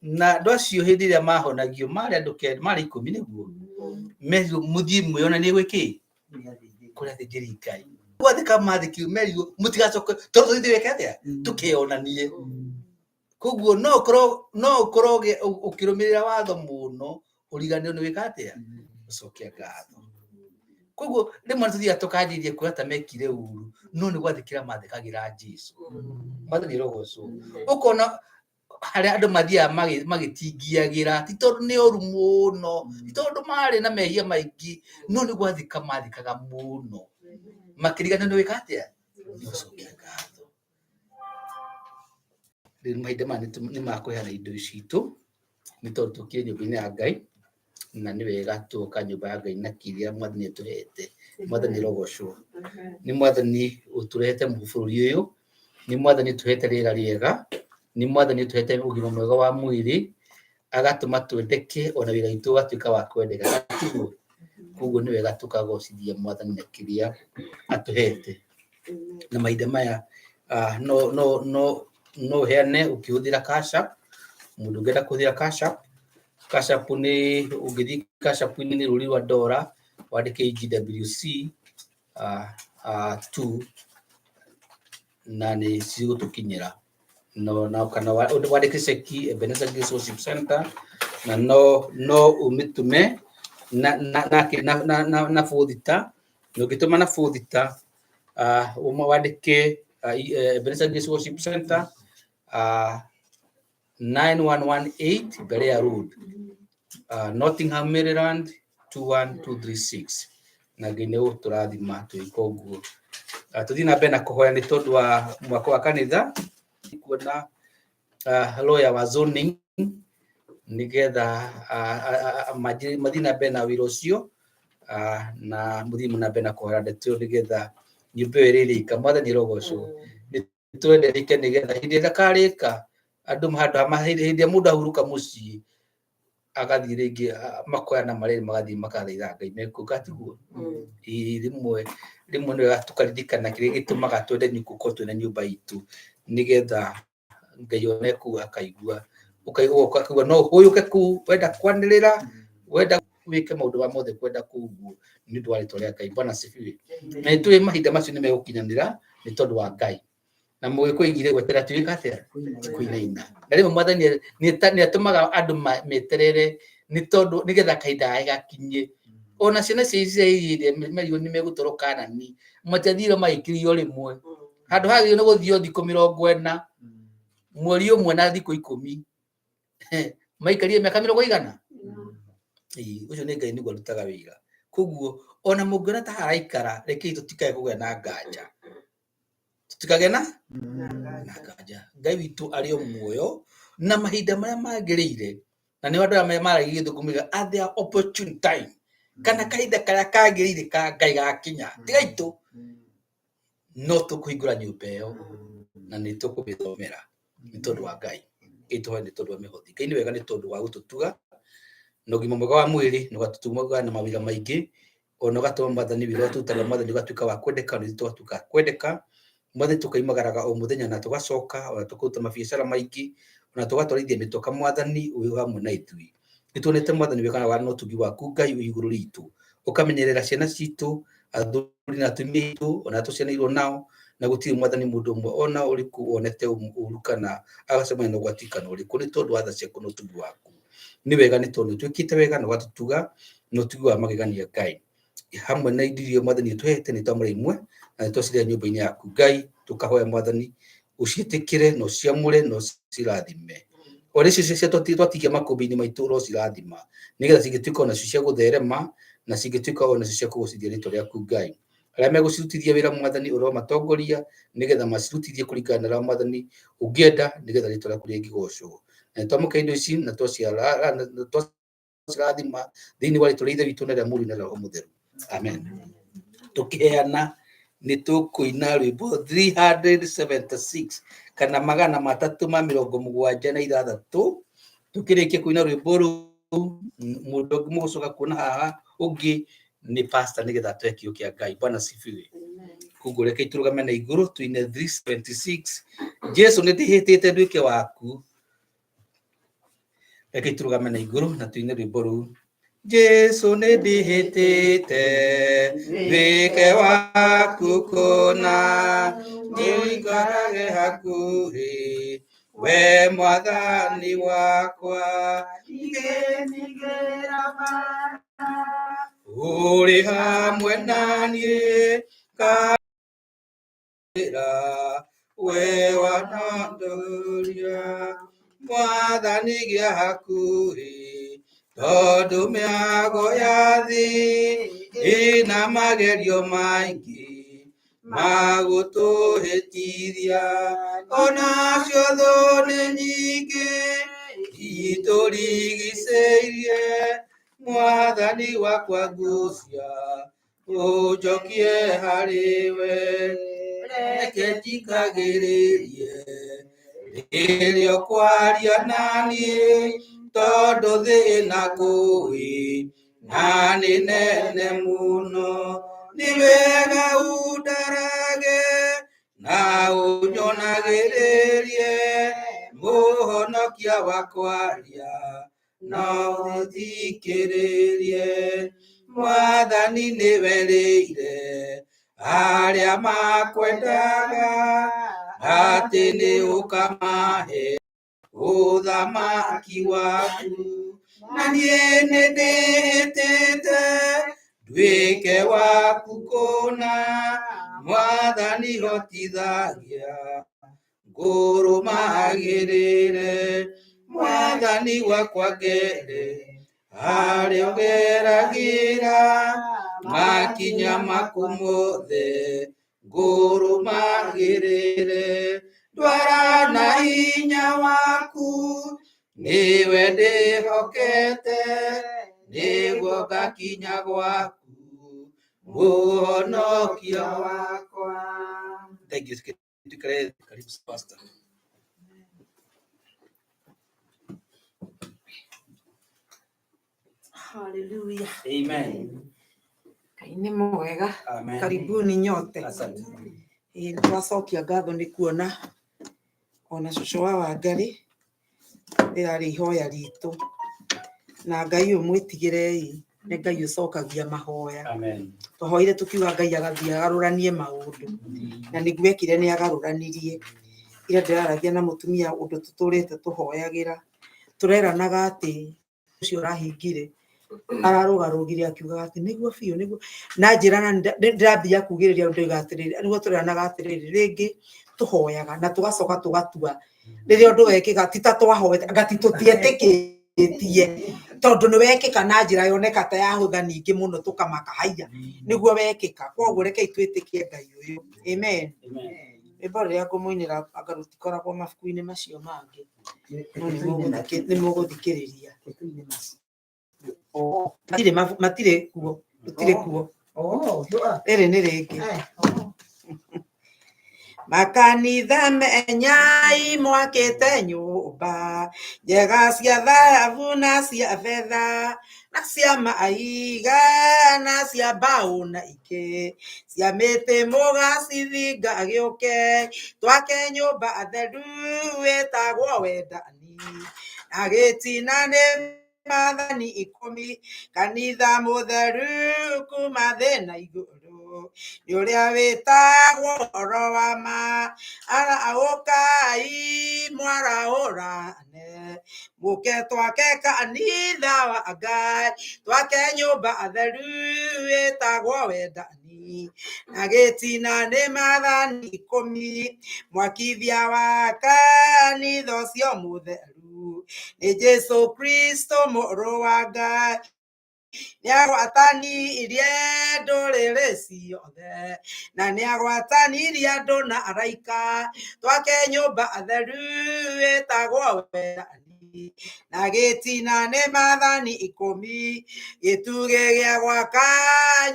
Na andũ acio hĩndĩ ĩrĩa mahonagio marĩ andũ kenda, marĩ ikũmi nĩguo. Merirwo mũthiĩ mwĩonanie gwĩ kĩ? Kũrĩ athĩnjĩri Ngai. Gwathĩka mathĩkirwo merirwo mũtigacoke tondũ tũthiĩ twĩke atĩa? Tũkeyonanie. Koguo no ũkorwo ũkĩrũmĩrĩra watho mũno ũriganĩrwo nĩ gwĩka atĩa? Gũcokia ngatho. Koguo rĩmwe nĩ tũthiaga tũkanjĩrĩria kuona ta mekire ũru, no nĩ gwathĩkĩra mathĩkagĩra Jesũ. Mwathani arogocwo. Ũkona harĩa andũ mathiaga magĩtingiagĩra ti tondũ nĩ ũru mũno, ti tondũ marĩ na mehia maingĩ, no nĩ gwathĩka mathĩkaga mũno makĩriganĩrwo nĩ gwĩka atĩa? Nĩ gũcokia ngatho. Rĩu mahinda maya nĩ ma kũheana indo citũ nĩ tondũ tũkire nyũmba-inĩ ya Ngai na nĩ wega tũgoka nyũmba ya Ngai na kĩrĩa Mwathani atũhete. Mwathani arogocwo. Nĩ Mwathani ũtũrehete bũrũri ũyũ, nĩ Mwathani ũtũhete rĩera rĩega, nĩ Mwathani ũtũhete ũgima mwega wa mwĩrĩ, agatũma twendeke ona wĩra witũ ũgatuĩka wa kwendeka, tiguo? Koguo nĩ wega tũkagocithia Mwathani na kĩrĩa atũhete. Na mahinda maya no no no no ũheane ũkĩhũthĩra Cash App, mũndũ ũngĩenda kũhũthĩra Cash App, Cash App nĩ ũngĩthiĩ Cash App-inĩ nĩ rũri rwa ndora wandĩke GWC 2 na nĩ cigũtũkinyĩra. No na kana wandĩke ceki Ebenezer Grace Worship Center na no no ũmĩtũme na na na na na, na, na bũthita, na ũngĩtũma na bũthita wandĩke Ebenezer Grace Worship Center 9118 Berea Road, Nottingham, Maryland 21236. Na Ngai nĩ ũgũtũrathima tũgĩka ũguo. Tũthiĩ na mbere na kũhoya nĩ tondũ wa mwako wa kanitha, kuona lawyer wa zoning nĩgetha mathiĩ na mbere na wĩra ũcio, na mũthiĩ na mbere na kũhoya ndeto ĩyo nĩgetha nyũmba ĩyo ĩrĩrĩka. Mwathani arogocwo. Nĩ twenderike nĩgetha hĩndĩ ĩrĩa karĩka andũ handũ ha hĩndĩ ĩrĩa mũndũ ahurũka mũciĩ agathiĩ rĩngĩ makoya na marĩrĩ magathiĩ makathaitha Ngai mekũu gatiguo. Rĩmwe rĩmwe nĩ wega tũkaririkana kĩrĩa gĩtũmaga twende gũkorwo twĩna nyũmba itũ nĩgetha Ngai one kũu akaigua, ũkaigua no ũhũyũke kũu wenda kwanĩrĩra, wenda wĩke maũndũ ma mothe kwenda kũu ũguo nĩ ũndũ wa rĩtwa rĩa Ngai. Bwana asifiwe. Na nĩ tũĩ mahinda macio nĩ megũkinyanĩra nĩ tondũ wa Ngai. Na mũgĩkũyũ oigire gweterera ti gwĩka atĩa? Ti kũinaina. Na rĩmwe Mwathani nĩ atũmaga andũ meterere Nĩ tondũ nĩgetha kahinda gake gakinye. Ona ciana cia Isiraeli iria merirwo nĩ megũtwarwo Kanani, matiathire magĩkirio rĩmwe. Handũ hagĩrĩirwo nĩ gũthio thikũ 40, mweri ũmwe na thikũ 10. Maikarire mĩaka mĩrongo igana. Ĩĩ, ũcio nĩ Ngai nĩguo arutaga wĩra. Koguo ona mũngĩona ta haraikara, rekei tũtikae kũgĩa na nganja. Tũtikagĩe na na nganja. Ngai witũ arĩ o muoyo na mahinda marĩa magĩrĩire, na nĩo andũ arĩa maragia gĩthũngũ moigaga at their opportune time, kana kahinda karĩa kagĩrĩire ka Ngai gakinya, ti gaitũ, no tũkũhingũra nyũmba ĩyo na nĩ tũkũmĩthomera nĩ tondũ wa Ngai. Ngai tũhoe nĩ tondũ wa mĩhothi. Ngai nĩ wega nĩ tondũ wa gũtũtuga na ũgima mwega wa mwĩrĩ, na ũgatũtuga na mawĩra maingĩ, ona ũgatũma Mwathani wĩra ũrĩa tũrutaga Mwathani ũgatuĩka wa kwendeka, na ithuĩ tũgatuĩka a kwendeka. Mwathani tũkoimagaraga o mũthenya na tũgacoka, ona tũkaruta mabiacara maingĩ, ona tũgatwarithia mĩtoka Mwathani wĩ hamwe na ithuĩ. Nĩ tuonete Mwathani wega na ũtugi waku Ngai wĩ igũrũ ritũ, ũkamenyerera ciana citũ, athuri na atumia aitũ, ona tũcianĩirwo nao, na gũtirĩ Mwathani mũndũ ũmwe ona ũrĩkũ wonete ũru kana agacemania na ũgwati kana ũrĩkũ, nĩ tondũ wa tha ciaku na ũtugi waku. Nĩ wega nĩ tondũ nĩũtwĩkĩte wega na ũgatũtuga na ũtugi wa magegania Ngai. Hamwe na indo iria Mwathani ũtũhete nĩ twamũra imwe na nĩ twacirĩa nyũmba-inĩ yaku Ngai, tũkahoya Mwathani ũciĩtĩkĩre na ũciamũre na ũcirathime. O rĩcio cia twatigia makũmbĩ-inĩ maitũ ũrocirathima, nĩgetha cingĩtuĩka onacio cia gũtherema na cingĩtuĩka onacio cia kũgocithia rĩtwa rĩaku Ngai. Arĩa megũcirutithia wĩra Mwathani ũromatongoria nĩgetha macirutithie kũringana na ũrĩa Mwathani ũngĩenda, nĩgetha rĩtwa rĩaku rĩngĩgocwo. Na nĩtwamũkĩra indo ici na twacirathima thĩinĩ wa rĩtwa rĩa Ithe witũ na rĩa Mũriũ na rĩa Roho Mũtheru. Amen. Tũkĩheana nĩ tũkũina rwĩmbo 376 kana 376. Tũkĩrĩkia kũina rwĩmbo rũu, mũndũ ũngĩ mũgũcoka kuona haha ũngĩ nĩ pastor nĩgetha atũhe kiugo kĩa Ngai. Bwana asifiwe. Koguo reke tũrũgame na igũrũ tuine 376. Jesu nĩ ndĩhĩtĩte nduĩke waku. Reke tũrũgame na igũrũ na tuine rwĩmbo rũu. Jesu nĩ ndĩhĩtĩte nduĩke waku kũna, nĩũikarage hakuhĩ we Mwathani wakwa. Ũrĩ hamwe na niĩ karĩra, we wanondoria Mwathani gĩa hakuhĩ, tondũ mĩago ya thĩ ĩna magerio maingĩ magũtũhĩtithia, onacio thũ nĩ nyingĩ itũrigicĩirie. Mwathani wakwa ngucia ũnjokie harĩ we, reke njikagĩrĩrie rĩrĩa ũkwaria na niĩ, tondũ thĩ ĩna ngũĩ na nĩ nene mũno. Nĩ wega ũndarage na ũnyonagĩrĩrie, mũhonokia wakwaria no ũthikĩrĩrie. Mwathani nĩwerĩire arĩa makwendaga atĩ nĩ ũkamahe ũthamaki waku, na niĩ nĩ ndĩhĩtĩte nduĩke waku kũna. Mwathani hotithagia ngũrũmagĩrĩre, Mwathani wakwa ngere harĩa ũgeragĩra, makinya maku mothe ngũrũmagĩrĩre. Ndwara na hinya waku nĩwe ndĩhokete, nĩguo ngakinya gwaku mũhonokia wakwa. Thank you. Karibu Pastor. Hallelujah. Amen. Ngai nĩ mwega. Amen. Karibuni nyote. Asante. Ĩĩ nĩ twacokia ngatho nĩ kuona ona cũcũ wa Wangari rĩrarĩ ihoya ritũ, na Ngai ũyũ mwĩtigĩrei nĩ Ngai ũcokagia mahoya. Amen. Twahoire tũkiuga Ngai agathiĩ agarũranie maũndũ, na nĩguo ekire nĩ agarũranirie. Ira ndĩraragia na mũtumia ũndũ tũtũrĩte tũhoyagĩra, tũreranaga atĩ Ũcio ũrahingire ararũgarũgire akiugaga atĩ nĩguo biũ nĩguo na njĩra na ndĩrambia kugĩrĩria ndoiga atĩrĩrĩ, nĩguo tũreranaga atĩrĩrĩ, rĩngĩ tũhoyaga na tũgacoka tũgatua rĩrĩa ũndũ wekĩka ti ta twahoete anga ti tũtietĩkĩtie tondũ nĩ wekĩka na njĩra yoneka ta yahũtha ningĩ mũno tũkamaka haiya nĩguo wekĩka. Koguo rekei twĩtĩkie Ngai ũyũ. Amen. Rwĩmbo rũrĩa ngũmũinĩra anga rũtikoragwo mabuku-inĩ macio mangĩ, no nĩ mũgũthikĩrĩria. Matirĩ matirĩ kuo, rũtirĩ kuo. Rĩrĩ nĩ rĩngĩ. Makanitha menyai mwakĩte nyũmba njega cia thahabu na cia betha na cia maiga na cia mbaũ na ingĩ cia mĩtĩ mũgacithinga gĩũke twake nyũmba theru ĩtagwo wendani na gĩtina nĩ maathani 10 kanitha mũtheru kuma thĩ na igũrũ nĩ ũrĩa wĩtagwo ũhoro wa ma. Arahũkai mwarahũrane mũke twake kanitha wa Ngai twake nyũmba theru ĩtagwo wendani na gĩtina nĩ maathani 10 mwakithia wa kanitha ũcio mũtheru nĩ Jesu Kristo mũrũ wa Ngai nĩagwatanirie ndũrĩrĩ ciothe na nĩagwatanirie andũ na araika twake nyũmba theru ĩtagwo wendani na gĩtina nĩ maathani 10 gĩtugĩ gĩa gwaka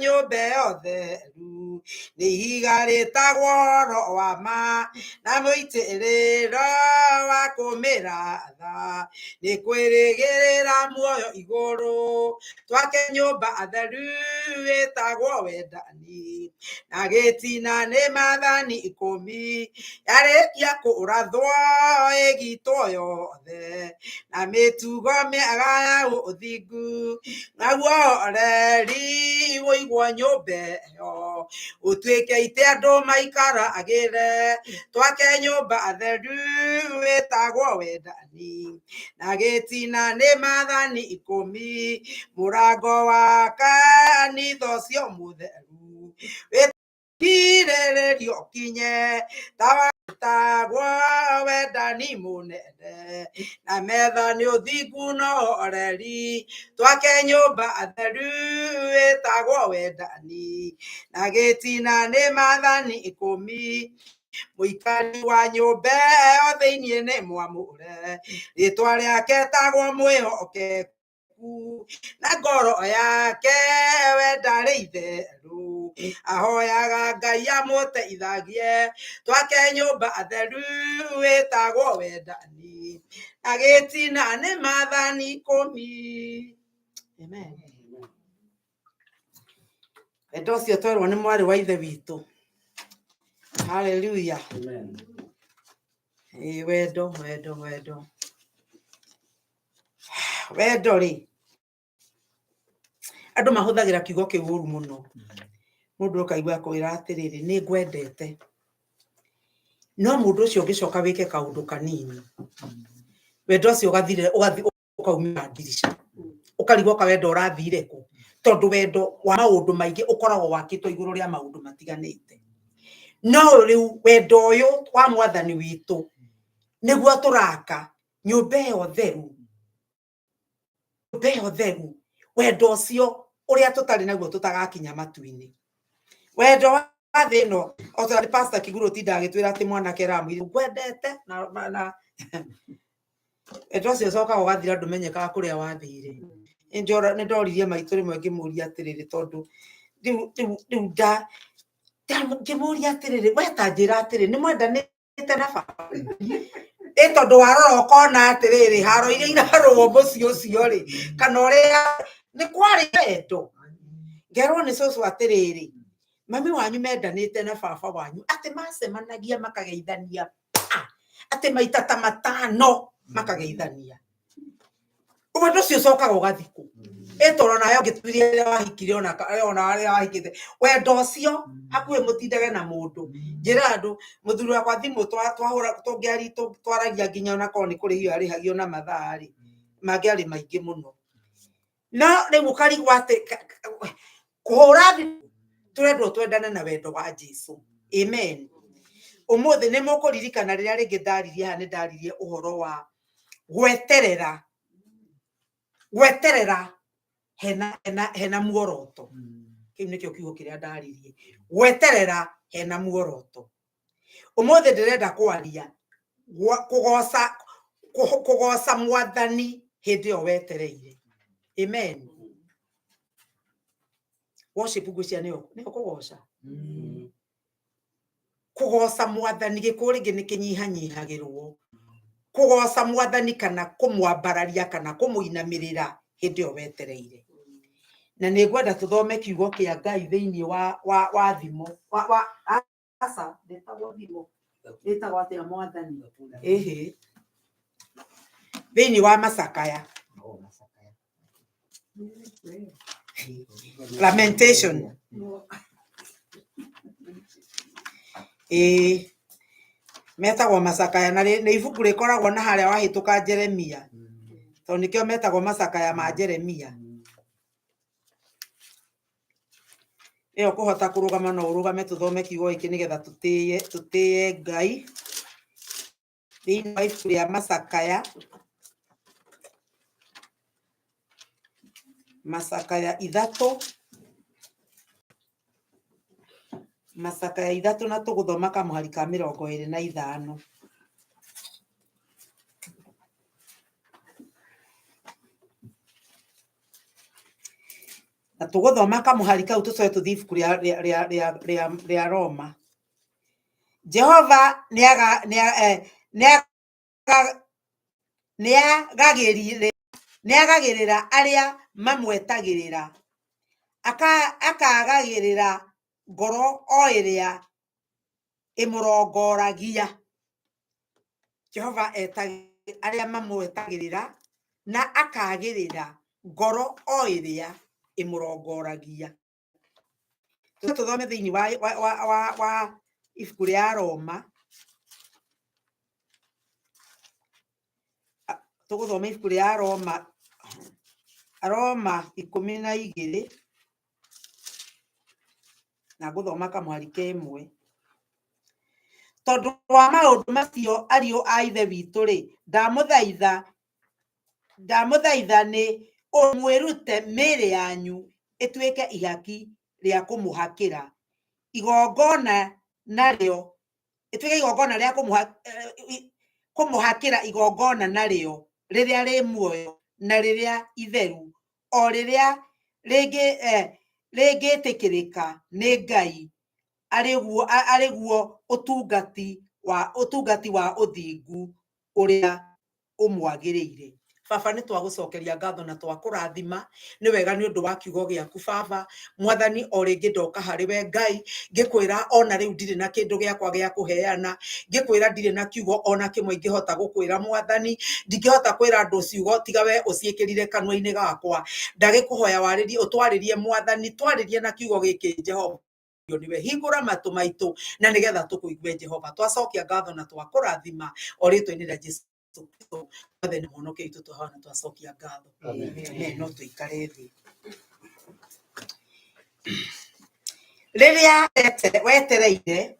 nyũmba ĩyo theru nĩ ihiga rĩtagwo ũhoro wa ma na mũitĩrĩro wa kũmĩratha nĩ kwĩrĩgĩrĩra muoyo igũrũ twake nyũmba theru ĩtagwo wendani na gĩtina nĩ maathani 10 yarĩkia kũrathwo ĩgitwo yothe na mĩtugo mĩega ya ũthingu naguo ũreri ũigwo nyũmba ĩyo ũtuĩke ite andũ maikaragĩre twake nyũmba theru ĩtagwo wendani na gĩtina nĩ maathani 10 mũrango wa kanitha ũcio mũtheru wĩkirĩrĩrio ũkinye tawa wĩtagwo wendani mũnene na metha nĩ ũthingu na ũhoreri twake nyũmba theru ĩtagwo wendani na gĩtina nĩ maathani 10 mũikari wa nyũmba ĩyo thĩinĩ nĩ mwamũre rĩtwa rĩake etagwo mwĩhokeku na ngoro yake we ndarĩ itherũ ahoyaga Ngai amũteithagie twake nyũmba theru ĩtagwo wendani na gĩtina nĩ maathani 10. Amen. Wendo ũcio twerwo nĩ mwarĩ wa ithe witũ. Hallelujah. Amen. Ĩĩ, wendo wendo wendo wendo rĩ, andũ mahũthagĩra kiugo kĩu ũru mũno. Mũndũ ũkaigua akwĩra atĩrĩrĩ, nĩ ngwendete, no mũndũ ũcio ũngĩcoka wĩke kaũndũ kanini, wendo ũcio ũgathire, ũkaumĩra ndirica, ũkarigwo ka wendo ũrathire kũ, tondũ wendo wa maũndũ maingĩ ũkoragwo wakĩtwo igũrũ rĩa maũndũ matiganĩte. No rĩu wendo ũyũ wa mwathani witũ nĩguo tũraka nyũmba ĩyo theru, nyũmba ĩyo theru, wendo ũcio ũrĩa tũtarĩ naguo tũtagakinya matu-inĩ. Wendo wa thĩ ĩno, o ta Pastor Kiguru tinda agĩtwĩra atĩ mwanake aramwĩra ngwendete na wendo ũcio ũcokaga ũgathira ndũmenyekaga kũrĩa wathire. Nĩ ndoririe maitũ rĩmwe ngĩmũria atĩrĩrĩ, tondũ rĩu ngĩmũria atĩrĩrĩ, we ta njĩra atĩrĩ, nĩ mwendanĩte na baba? Ĩ tondũ warora ũkona atĩrĩrĩ, haro iria irarũo mũciĩ ũcio rĩ, kana ũrĩa nĩ kwarĩ wendo. Ngerwo nĩ cũcũ atĩrĩrĩ, mami wanyu mendanĩte na baba wanyu, atĩ macemanagia makageithania pa, atĩ maita ta 5 makageithania. Wendo ũcio ũcokaga ũgathikwo. Ĩ tondũ nawe ũngĩtuire rĩrĩa wahikire ona arĩa wahikĩte, wendo ũcio hakuhĩ mũtindage na mũndũ. Njĩra andũ, mũthuri wakwa thimũ twahũra, tũngĩari, twaragia nginya ona korwo nĩ kũrĩhio arĩhagio na mathaa rĩ, mangĩarĩ maingĩ mũno. No rĩu ũkarigwo atĩ kũhũra thimũ tũrendwo twendane na wendo wa Jesu. Amen. Ũmũthĩ nĩ mũkũririkana rĩrĩa rĩngĩ ndaririe haha, nĩ ndaririe ũhoro wa gweterera. Gweterera hena muoroto. Kĩu nĩkĩo kiugo kĩrĩa ndaririe. Gweterera hena muoroto. Ũmũthĩ ndĩrenda kwaria kũgoca kũgoca mwathani hĩndĩ ĩyo wetereire. Amen. Worship ngwĩciria nĩyo kũgoca. Kũgoca mwathani gĩkũyũ rĩngĩ nĩ kĩnyihanyihagĩrwo. Kũgoca mwathani kana kũmwambararia kana kũmũinamĩrĩra hĩndĩ ĩyo wetereire. Na nĩ ngwenda tũthome kiugo kĩa Ngai thĩinĩ wa thimo wa aca ndĩtagwo thimo, ĩtagwo atĩa mwathani? Ĩhĩ, thĩinĩ wa macakaya, Lamentation. Ĩĩ, metagwo macakaya na nĩ ibuku rĩkoragwo na harĩa wahĩtũka Jeremia, tondũ nĩkĩo metagwo macakaya ma Jeremia. Ĩyo kũhota kũrũgama no ũrũgame tũthome kiugo gĩkĩ nĩgetha tũtĩye Ngai. Thĩinĩ wa ibuku rĩa macakaya, macakaya ithatũ, macakaya ithatũ na tũgũthoma kamũhari ka 25. Na tũgũthoma kamũhari kau tũcoke tũthiĩ ibuku rĩa Roma. Jehova nĩagagĩrĩra arĩa mamwetagĩrĩra, akagagĩrĩra ngoro o ĩrĩa ĩmũrongoragia. Jehova arĩa mamwetagĩrĩra na akagĩrĩra ngoro o ĩrĩa ĩmũrongoragia. Tũthome thĩinĩ wa ibuku rĩa Roma. Tũgũthoma ibuku rĩa Roma, Roma 12, na ngũthoma kamũhari ka ĩmwe. Tondũ wa maũndũ macio ariũ a Ithe witũ rĩ, ndamũthaitha nĩ mwĩrute mĩĩrĩ yanyu ĩtuĩke ihaki rĩa kũmũhakĩra igongona narĩo, ĩtuĩke igongona rĩa kũmũhakĩra igongona narĩo rĩrĩa rĩ muoyo na rĩrĩa itheru, o rĩrĩa rĩngĩtĩkĩrĩka nĩ Ngai, arĩguo ũtungati wa ũthingu ũrĩa ũmwagĩrĩire. Baba, nĩ twagũcokeria ngatho na twakũrathima nĩ wega nĩ ũndũ wa kiugo gĩaku baba. Mwathani, o rĩngĩ ndoka harĩ we Ngai, ngĩkwĩra ona rĩu ndirĩ na kĩndũ gĩakwa gĩa kũheana, ngĩkwĩra ndirĩ na kiugo ona kĩmwe ingĩhota gũkwĩra mwathani, ndingĩhota kwĩra andũ ciugo tiga we ũciĩkĩrire kanua-inĩ gakwa. Ndagĩkũhoya warĩrie, ũtwarĩrie mwathani, twarĩrie na kiugo gĩkĩ Jehova. Niwe hingũra matũ maitũ na nĩgetha tũkũigue Jehova. Twacokia ngatho na twakũrathima o rĩtwa-inĩ rĩa Jesu Kristo Mwathani mũhonokia witũ, twahoya na twacokia ngatho. Amen. No tũikare thĩ. Rĩrĩa wetereire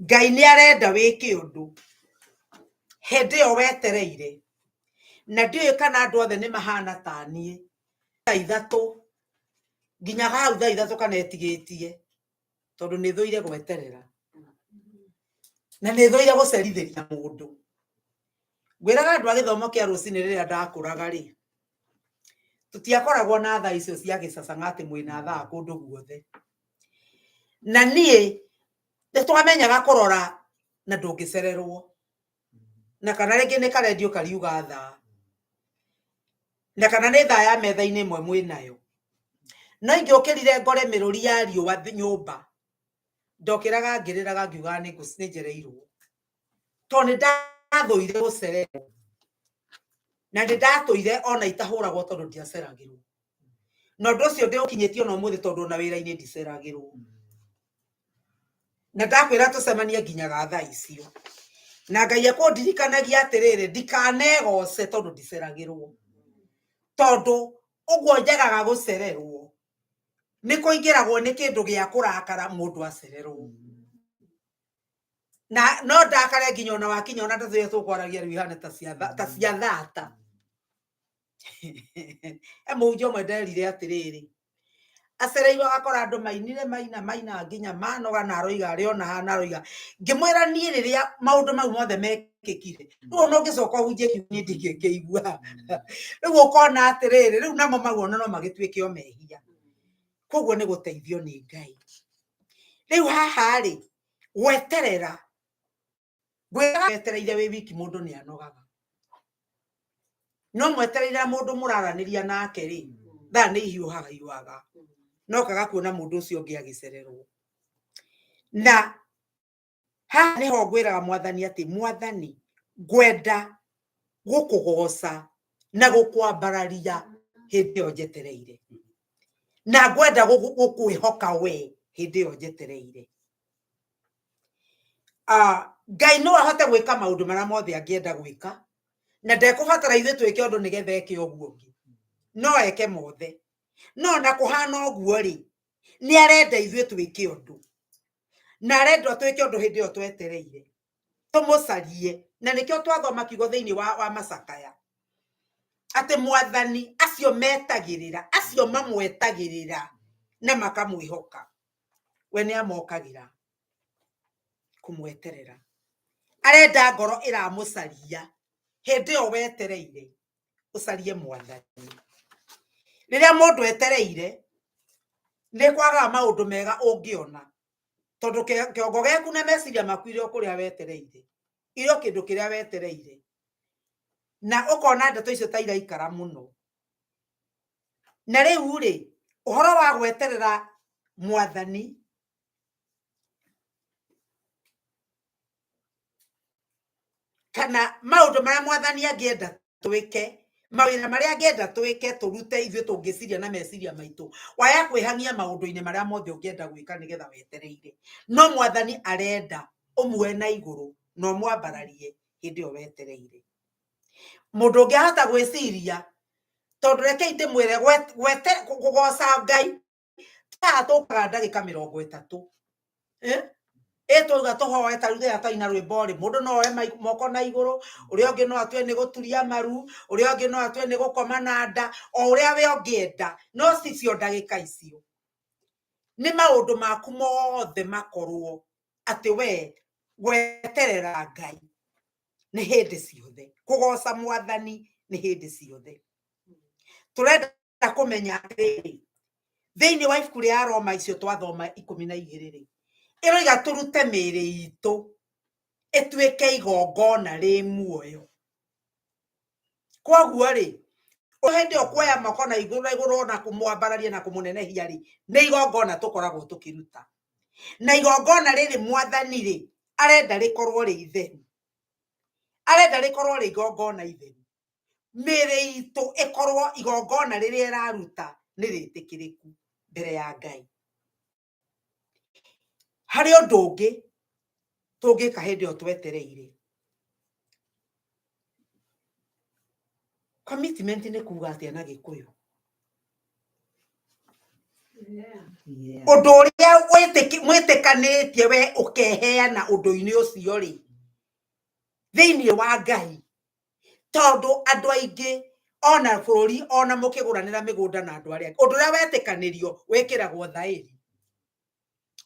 Ngai nĩ arenda wĩke ũndũ hĩndĩ ĩyo wetereire, na ndiũĩ kana andũ othe nĩ mahana ta niĩ. Thaa ithatũ nginya hau thaa ithatũ kana ĩtigĩtie, tondũ nĩ thũire gweterera na nĩ thũire gũcerithĩria mũndũ. Ngwĩraga andũ a gĩthomo kĩa rũcinĩ rĩrĩa ndakũraga rĩ, tũtiakoragwo na thaa icio cia gĩcacang'a atĩ mwĩna thaa kũndũ guothe. Na niĩ nĩ twamenyaga kũrora na ndũngĩcererwo, na kana rĩngĩ nĩ karendio kariuga thaa, na kana nĩ thaa ya metha-inĩ ĩmwe mwĩnayo. No ingĩũkĩrire ngore mĩrũri ya riũa nyũmba, ndokĩraga ngĩrĩraga ngiugaga nĩ njereirwo, tondũ nĩ ndathũire gũcererwo, na nĩ ndatũire ona itahũragwo tondũ ndiaceragĩrwo. Na ũndũ ũcio ndĩũkinyĩtie ona ũmũthĩ, tondũ ona wĩra-inĩ ndiceragĩrwo. Na ndakwĩra tũcemanie nginyaga thaa icio. Na Ngai ekũndirikanagia atĩrĩrĩ, ndikanegoce tondũ ndiceragĩrwo. Tondũ ũguo njagaga gũcererwo nĩ kũingĩragwo nĩ kĩndũ gĩa kũrakara mũndũ acererwo. Na no ndakare nginya ona wakinya ona ndeto iria tũkwaragia rĩu ihane ta cia ta cia thata. E mũhunjia ũmwe nderire atĩrĩrĩ, acereirwo agakora andũ mainire maina maina nginya manoga na aroiga arĩ ona haha na aroiga ngĩmwĩra niĩ rĩrĩa maũndũ mau mothe mekĩkire rĩu ona ũngĩcoka ũhunjie kiugo niĩ ndingĩkĩigua. Rĩu ũkona atĩrĩrĩ, rĩu namo mau ona no magĩtuĩke o mehia. Koguo nĩ gũteithio nĩ Ngai. Rĩu haha rĩ, gweterera, ngwĩraga wetereire wĩ wiki mũndũ nĩ anogaga. No mwetereire mũndũ mũraranĩria nake rĩ, thaa nĩ ihiũhaga hiũhaga. No kaga kuona mũndũ ũcio ũngĩ agĩcererwo. Na haha nĩho ngwĩraga mwathani atĩ mwathani ngwenda gũkũgoca na gũkwambararia hĩndĩ ĩyo njetereire. Na ngwenda gũkwĩhoka we hĩndĩ ĩyo njetereire. Ngai no ahote gwĩka maũndũ marĩa mothe angĩenda gwĩka, na ndekũbatara ithuĩ twĩke ũndũ nĩgetha eke ũguo ũngĩ. No eke mothe. No ona kũhana ũguo rĩ, nĩ arenda ithuĩ twĩke ũndũ. Na arenda twĩke ũndũ hĩndĩ ĩyo twetereire. Tũmũcarie. Na nĩkĩo twathoma kiugo thĩinĩ wa macakaya. Atĩ mwathani acio metagĩrĩra, acio mamwetagĩrĩra na makamwĩhoka. We nĩ amokagĩra kũmweterera. Arenda ngoro ĩramũcaria hĩndĩ ĩyo wetereire, ũcarie mwathani. Rĩrĩa mũndũ etereire, nĩ kwagaga maũndũ mega ũngĩona. Tondũ kĩongo gĩaku na meciria maku irĩ o kũrĩa wetereire. Irĩ o kĩndũ kĩrĩa wetereire. Na ũkona ndeto icio ta iraikara mũno. Na rĩu rĩ, ũhoro wa gweterera mwathani kana maũndũ marĩa mwathani angĩenda twĩke, mawĩra marĩa angĩenda twĩke tũrute ithuĩ tũngĩciria na meciria maitũ, waya kwĩhang'ia maũndũ-inĩ marĩa mothe ũngĩenda gwĩka nĩgetha wetereire. No mwathani arenda ũmuoe na igũrũ na ũmwambararie hĩndĩ ĩyo wetereire. Mũndũ ũngĩ ahota gwĩciria, tondũ rekei ndĩmwĩre, kũgoca Ngai haha tũkaga ndagĩka mĩrongo ĩtatũ. Ĩ twauga tũhoe ta rĩu rĩrĩa twaina rwĩmbo rĩ, mũndũ no oe moko na igũrũ, ũrĩa ũngĩ no atue nĩ gũturia maru, ũrĩa ũngĩ no atue nĩ gũkoma na nda, o ũrĩa we ũngĩenda, no cicio ndagĩka icio. Nĩ maũndũ maku mothe makorwo atĩ we gweterera Ngai nĩ hĩndĩ ciothe, kũgoca mwathani nĩ hĩndĩ ciothe. Tũrenda kũmenya atĩrĩrĩ, thĩinĩ wa ibuku rĩa Roma icio twathoma ikũmi na igĩrĩ rĩ, ĩroiga tũrute mĩĩrĩ itũ ĩtuĩke igongona rĩ muoyo. Koguo rĩ, hĩndĩ ĩyo kuoya moko na igũrũ na igũrũ na kũmwambararia na kũmũnenehia rĩ, nĩ igongona tũkoragwo tũkĩruta. Na igongona rĩrĩ mwathani rĩ, arenda rĩkorwo rĩ itheru. Arenda rĩkorwo rĩ igongona itheru. Mĩĩrĩ itũ ĩkorwo igongona rĩrĩa ĩraruta nĩ rĩtĩkĩrĩku mbere ya Ngai. Harĩ ũndũ ũngĩ tũngĩka hĩndĩ ĩyo twetereire. Commitment nĩ kuga atĩa na Gĩkũyũ? Ũndũ ũrĩa mwĩtĩkanĩtie we ũkeheana ũndũ-inĩ ũcio rĩ, thĩinĩ wa Ngai. Tondũ andũ aingĩ ona bũrũri ona mũkĩgũranĩra mĩgũnda na andũ arĩa angĩ, ũndũ ũrĩa wetĩkanĩrio wĩkĩragwo thaĩri.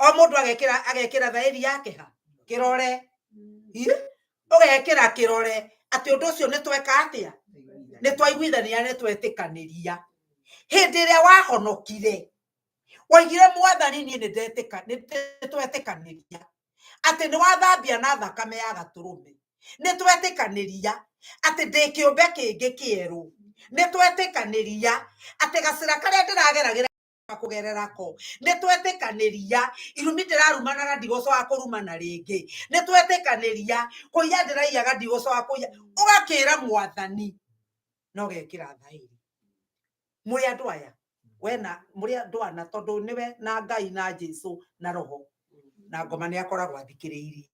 O mũndũ agekĩra thaĩri yake ha? Kĩrore. Ũgekĩra kĩrore atĩ ũndũ ũcio nĩ tweka atĩa? Nĩ twaiguithania, nĩ twetĩkanĩria. Hĩndĩ ĩrĩa wahonokire, waigire mwathani niĩ nĩ twetĩkanĩria atĩ nĩ wathambia na thakame ya gatũrũme. Nĩ twetĩkanĩria atĩ ndĩ kĩũmbe kĩngĩ kĩerũ. Nĩ twetĩkanĩria atĩ gacĩra karĩa ndĩrageragĩra kũgerera ko. Nĩ twetĩkanĩria irumi ndĩrarumanaga ndigũcoka kũrumana rĩngĩ. Nĩ twetĩkanĩria kũiya ndĩraiyaga ndigũcoka kũiya. Ũgakĩra mwathani na ũgekĩra thaĩri. Mũrĩ andũ aya, we na mũrĩ andũ ana, tondũ nĩwe na Ngai na Jesũ na Roho na ngoma nĩ akoragwo athikĩrĩirie.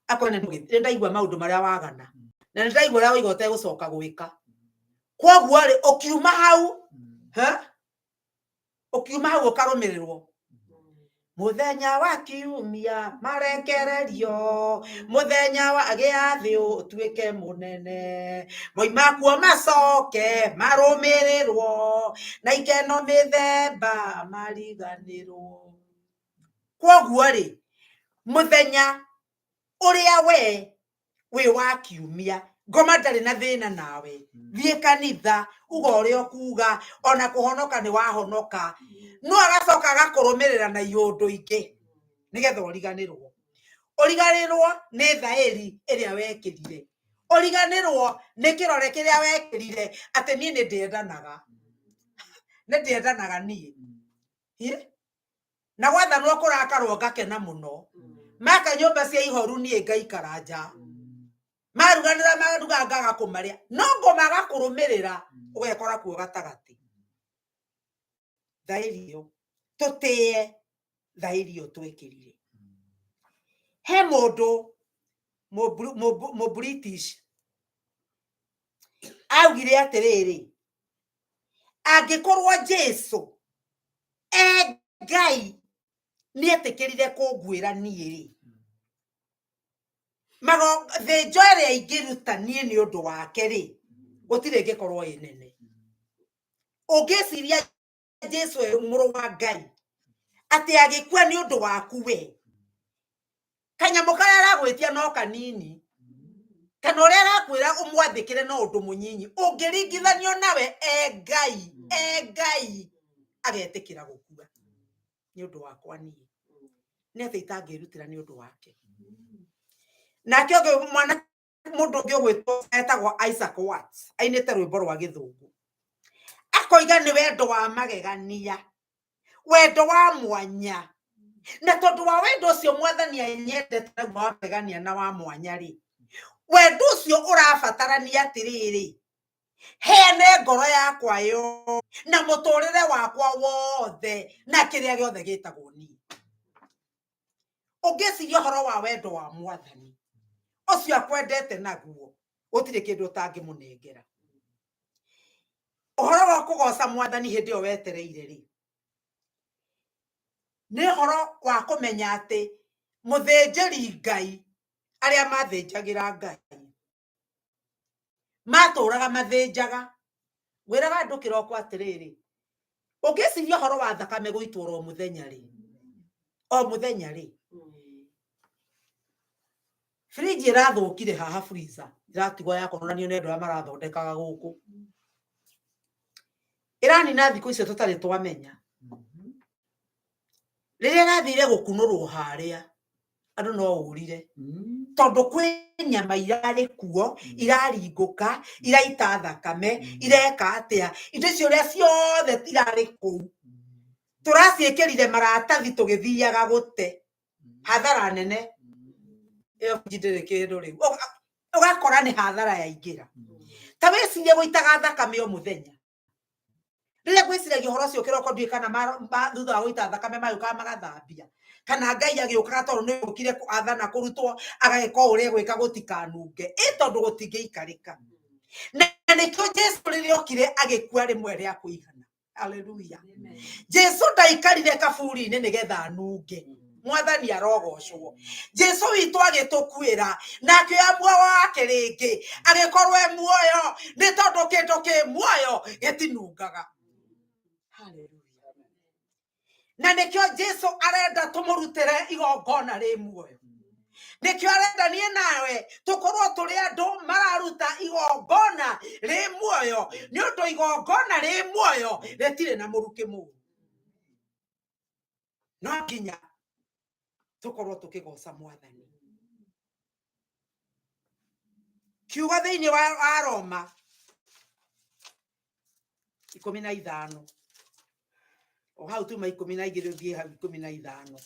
Akorwo nĩ ndaigua maũndũ marĩa wagana, na nĩ ndaigua ũrĩa woiga ũtegũcoka gwĩka. Kwoguo rĩ, ũkiuma hau, ha? Ũkiuma hau ũkarũmĩrĩrwo mũthenya wa kiumia marekererio, mũthenya wa gĩathĩ ũtuĩke mũnene, moima kuo macoke marũmĩrĩrwo na ikeno mĩthemba mariganĩrwo. Kwoguo rĩ, mũthenya ũrĩa we wĩ wa kiumia, ngoma ndarĩ na thĩna nawe, thiĩ kanitha uga ũrĩa ũkuga, ona kũhonoka nĩ wahonoka, no agacoka agakũrũmĩrĩra na iũndũ ingĩ nĩgetha ũriganĩrwo, ũriganĩrwo nĩ thaĩri ĩrĩa wekĩrire, ũriganĩrwo nĩ kĩrore kĩrĩa wekĩrire atĩ niĩ nĩ ndĩendanaga, nĩ ndĩendanaga niĩ. Ĩ? Na gwathanwo kũrakarwo ngakena mũno, maka nyũmba cia ihoru niĩ ngaikara nja, maruganĩra maruga ngaga kũmarĩa, no ngoma agakũrũmĩrĩra ũgekora kuo gatagatĩ. Thaĩri ĩyo tũtĩe, thaĩri ĩyo twekĩrire. He mũndũ Mũbritish augire atĩrĩrĩ, angĩkorwo Jesu e Ngai nĩetĩkĩrire kũnguĩra niĩ rĩ, thĩnjo ĩrĩa ingĩruta niĩ nĩ ũndũ wake rĩ, gũtirĩ ĩngĩkorwo ĩ nene. Ũngĩciria Jesu e mũrũ wa Ngai atĩ agĩkua nĩ ũndũ waku we, kanyamũ karĩa aragwĩtia no kanini, kana ũrĩa arakwĩra ũmwathĩkĩre no ũndũ mũnyinyi, ũngĩringithanio nawe e Ngai, e Ngai agetĩkĩra gũkua nĩ ũndũ wakwa niĩ, nĩ atĩ itangĩrutĩra nĩ ũndũ wake. Nake ũngĩ mwana mũndũ ũngĩ ũgwĩtwo etagwo Isaac Watts ainĩte rwĩmbo rwa gĩthũngũ akoiga nĩ wendo wa magegania, wendo wa mwanya, na tondũ wa wendo ũcio mwathani anyendete naguo wa magegania na wa mwanya rĩ, wendo ũcio ũrabatarania atĩrĩrĩ, heane ngoro yakwa yo na mũtũrĩre wakwa wothe na kĩrĩa gĩothe gĩtagwo niĩ. Ũngĩciria ũhoro wa wendo wa mwathani ũcio akwendete naguo, gũtirĩ kĩndũ ũtangĩmũnengera. Ũhoro wa kũgoca mwathani hĩndĩ ĩyo wetereire rĩ, nĩ ũhoro wa kũmenya atĩ mũthĩnjĩri Ngai arĩa mathĩnjagĩra Ngai matũraga mathĩnjaga. Ngwĩraga andũ kĩroko atĩrĩrĩ, ũngĩciria ũhoro wa thakame gũitwo o mũthenya rĩ, o mũthenya rĩ, fridge ĩrathũkire haha, freezer ĩratigwo ya kũronanio nĩ andũ arĩa marathondekaga gũkũ, ĩranina thikũ icio tũtarĩ twamenya. Rĩrĩa ĩrathire gũkunũrwo harĩa, andũ no ũrire, tondũ kwĩ nyama irarĩ kuo iraringũka, iraita thakame, ireka atĩa, indo icio ũrĩa ciothe irarĩ kũu tũraciĩkĩrire maratathi tũgĩthiaga gũte hathara nene. Ĩyo fridge ndĩrĩ kĩndũ rĩu, ũgakora nĩ hathara yaingĩra. Ta wĩcirie gũitaga thakame o mũthenya. Rĩrĩa ngwĩciragia ũhoro ũcio kĩroko, ndiũĩ kana thutha wa gũita thakame magĩũkaga magathambia, kana Ngai agĩũkaga tondũ nĩ ũkire athana kũrutwo agagĩka o ũrĩa egwĩka gũtikanunge, ĩ tondũ gũtingĩikarĩka. Na nĩkĩo Jesu rĩrĩa okire agĩkua rĩmwe rĩa kũigana. Haleluya. Jesu ndaikarire kaburi-inĩ nĩgetha anunge. Mwathani arogocwo. Jesu witũ agĩtũkuĩra na akĩoya muoyo wake rĩngĩ, agĩkorwo e muoyo, nĩ tondũ kĩndũ kĩ muoyo gĩtinungaga. Haleluya. Na nĩkĩo Jesu arenda tũmũrutĩre igongona rĩ muoyo. Nĩkĩo arenda niĩ nawe tũkorwo tũrĩ andũ mararuta igongona rĩ muoyo, nĩ ũndũ igongona rĩ muoyo rĩtirĩ na mũrukĩ mũru. No nginya tũkorwo tũkĩgoca mwathani. Kiugo thĩinĩ wa Roma 15, o hau tuma 12 ũthiĩ hau 15,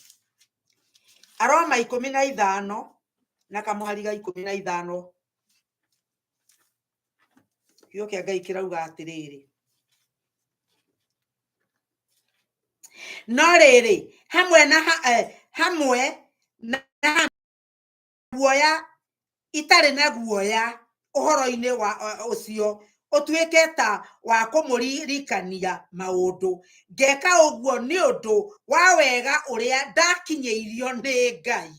Aroma 15 na kamũhari ga 15, kiugo kĩa Ngai kĩrauga atĩrĩrĩ, no rĩrĩ, hamwe na hamwe na guoya, itarĩ na guoya ũhoro-inĩ wa ũcio Ũtuĩke ta wa kũmũririkania maũndũ. Ngeka ũguo nĩ ũndũ wa wega ũrĩa ndakinyĩirio nĩ Ngai,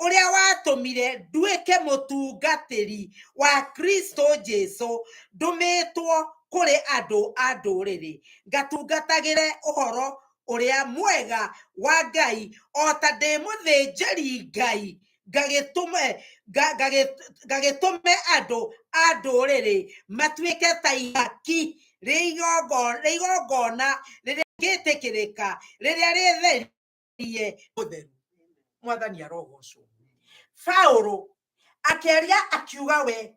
ũrĩa watũmire nduĩke mũtungatĩri wa Kristo Jesu, ndũmĩtwo kũrĩ andũ a ndũrĩrĩ, ngatungatagĩre ũhoro ũrĩa mwega wa Ngai o ta ndĩ mũthĩnjĩri Ngai, ngagĩtũme andũ a ndũrĩrĩ matuĩke ta ihaki rĩa igongona rĩrĩa rĩngĩtĩkĩrĩka, rĩrĩa rĩtherie ũtheru. Mwathani arogocwo. Paulo akĩaria akiuga we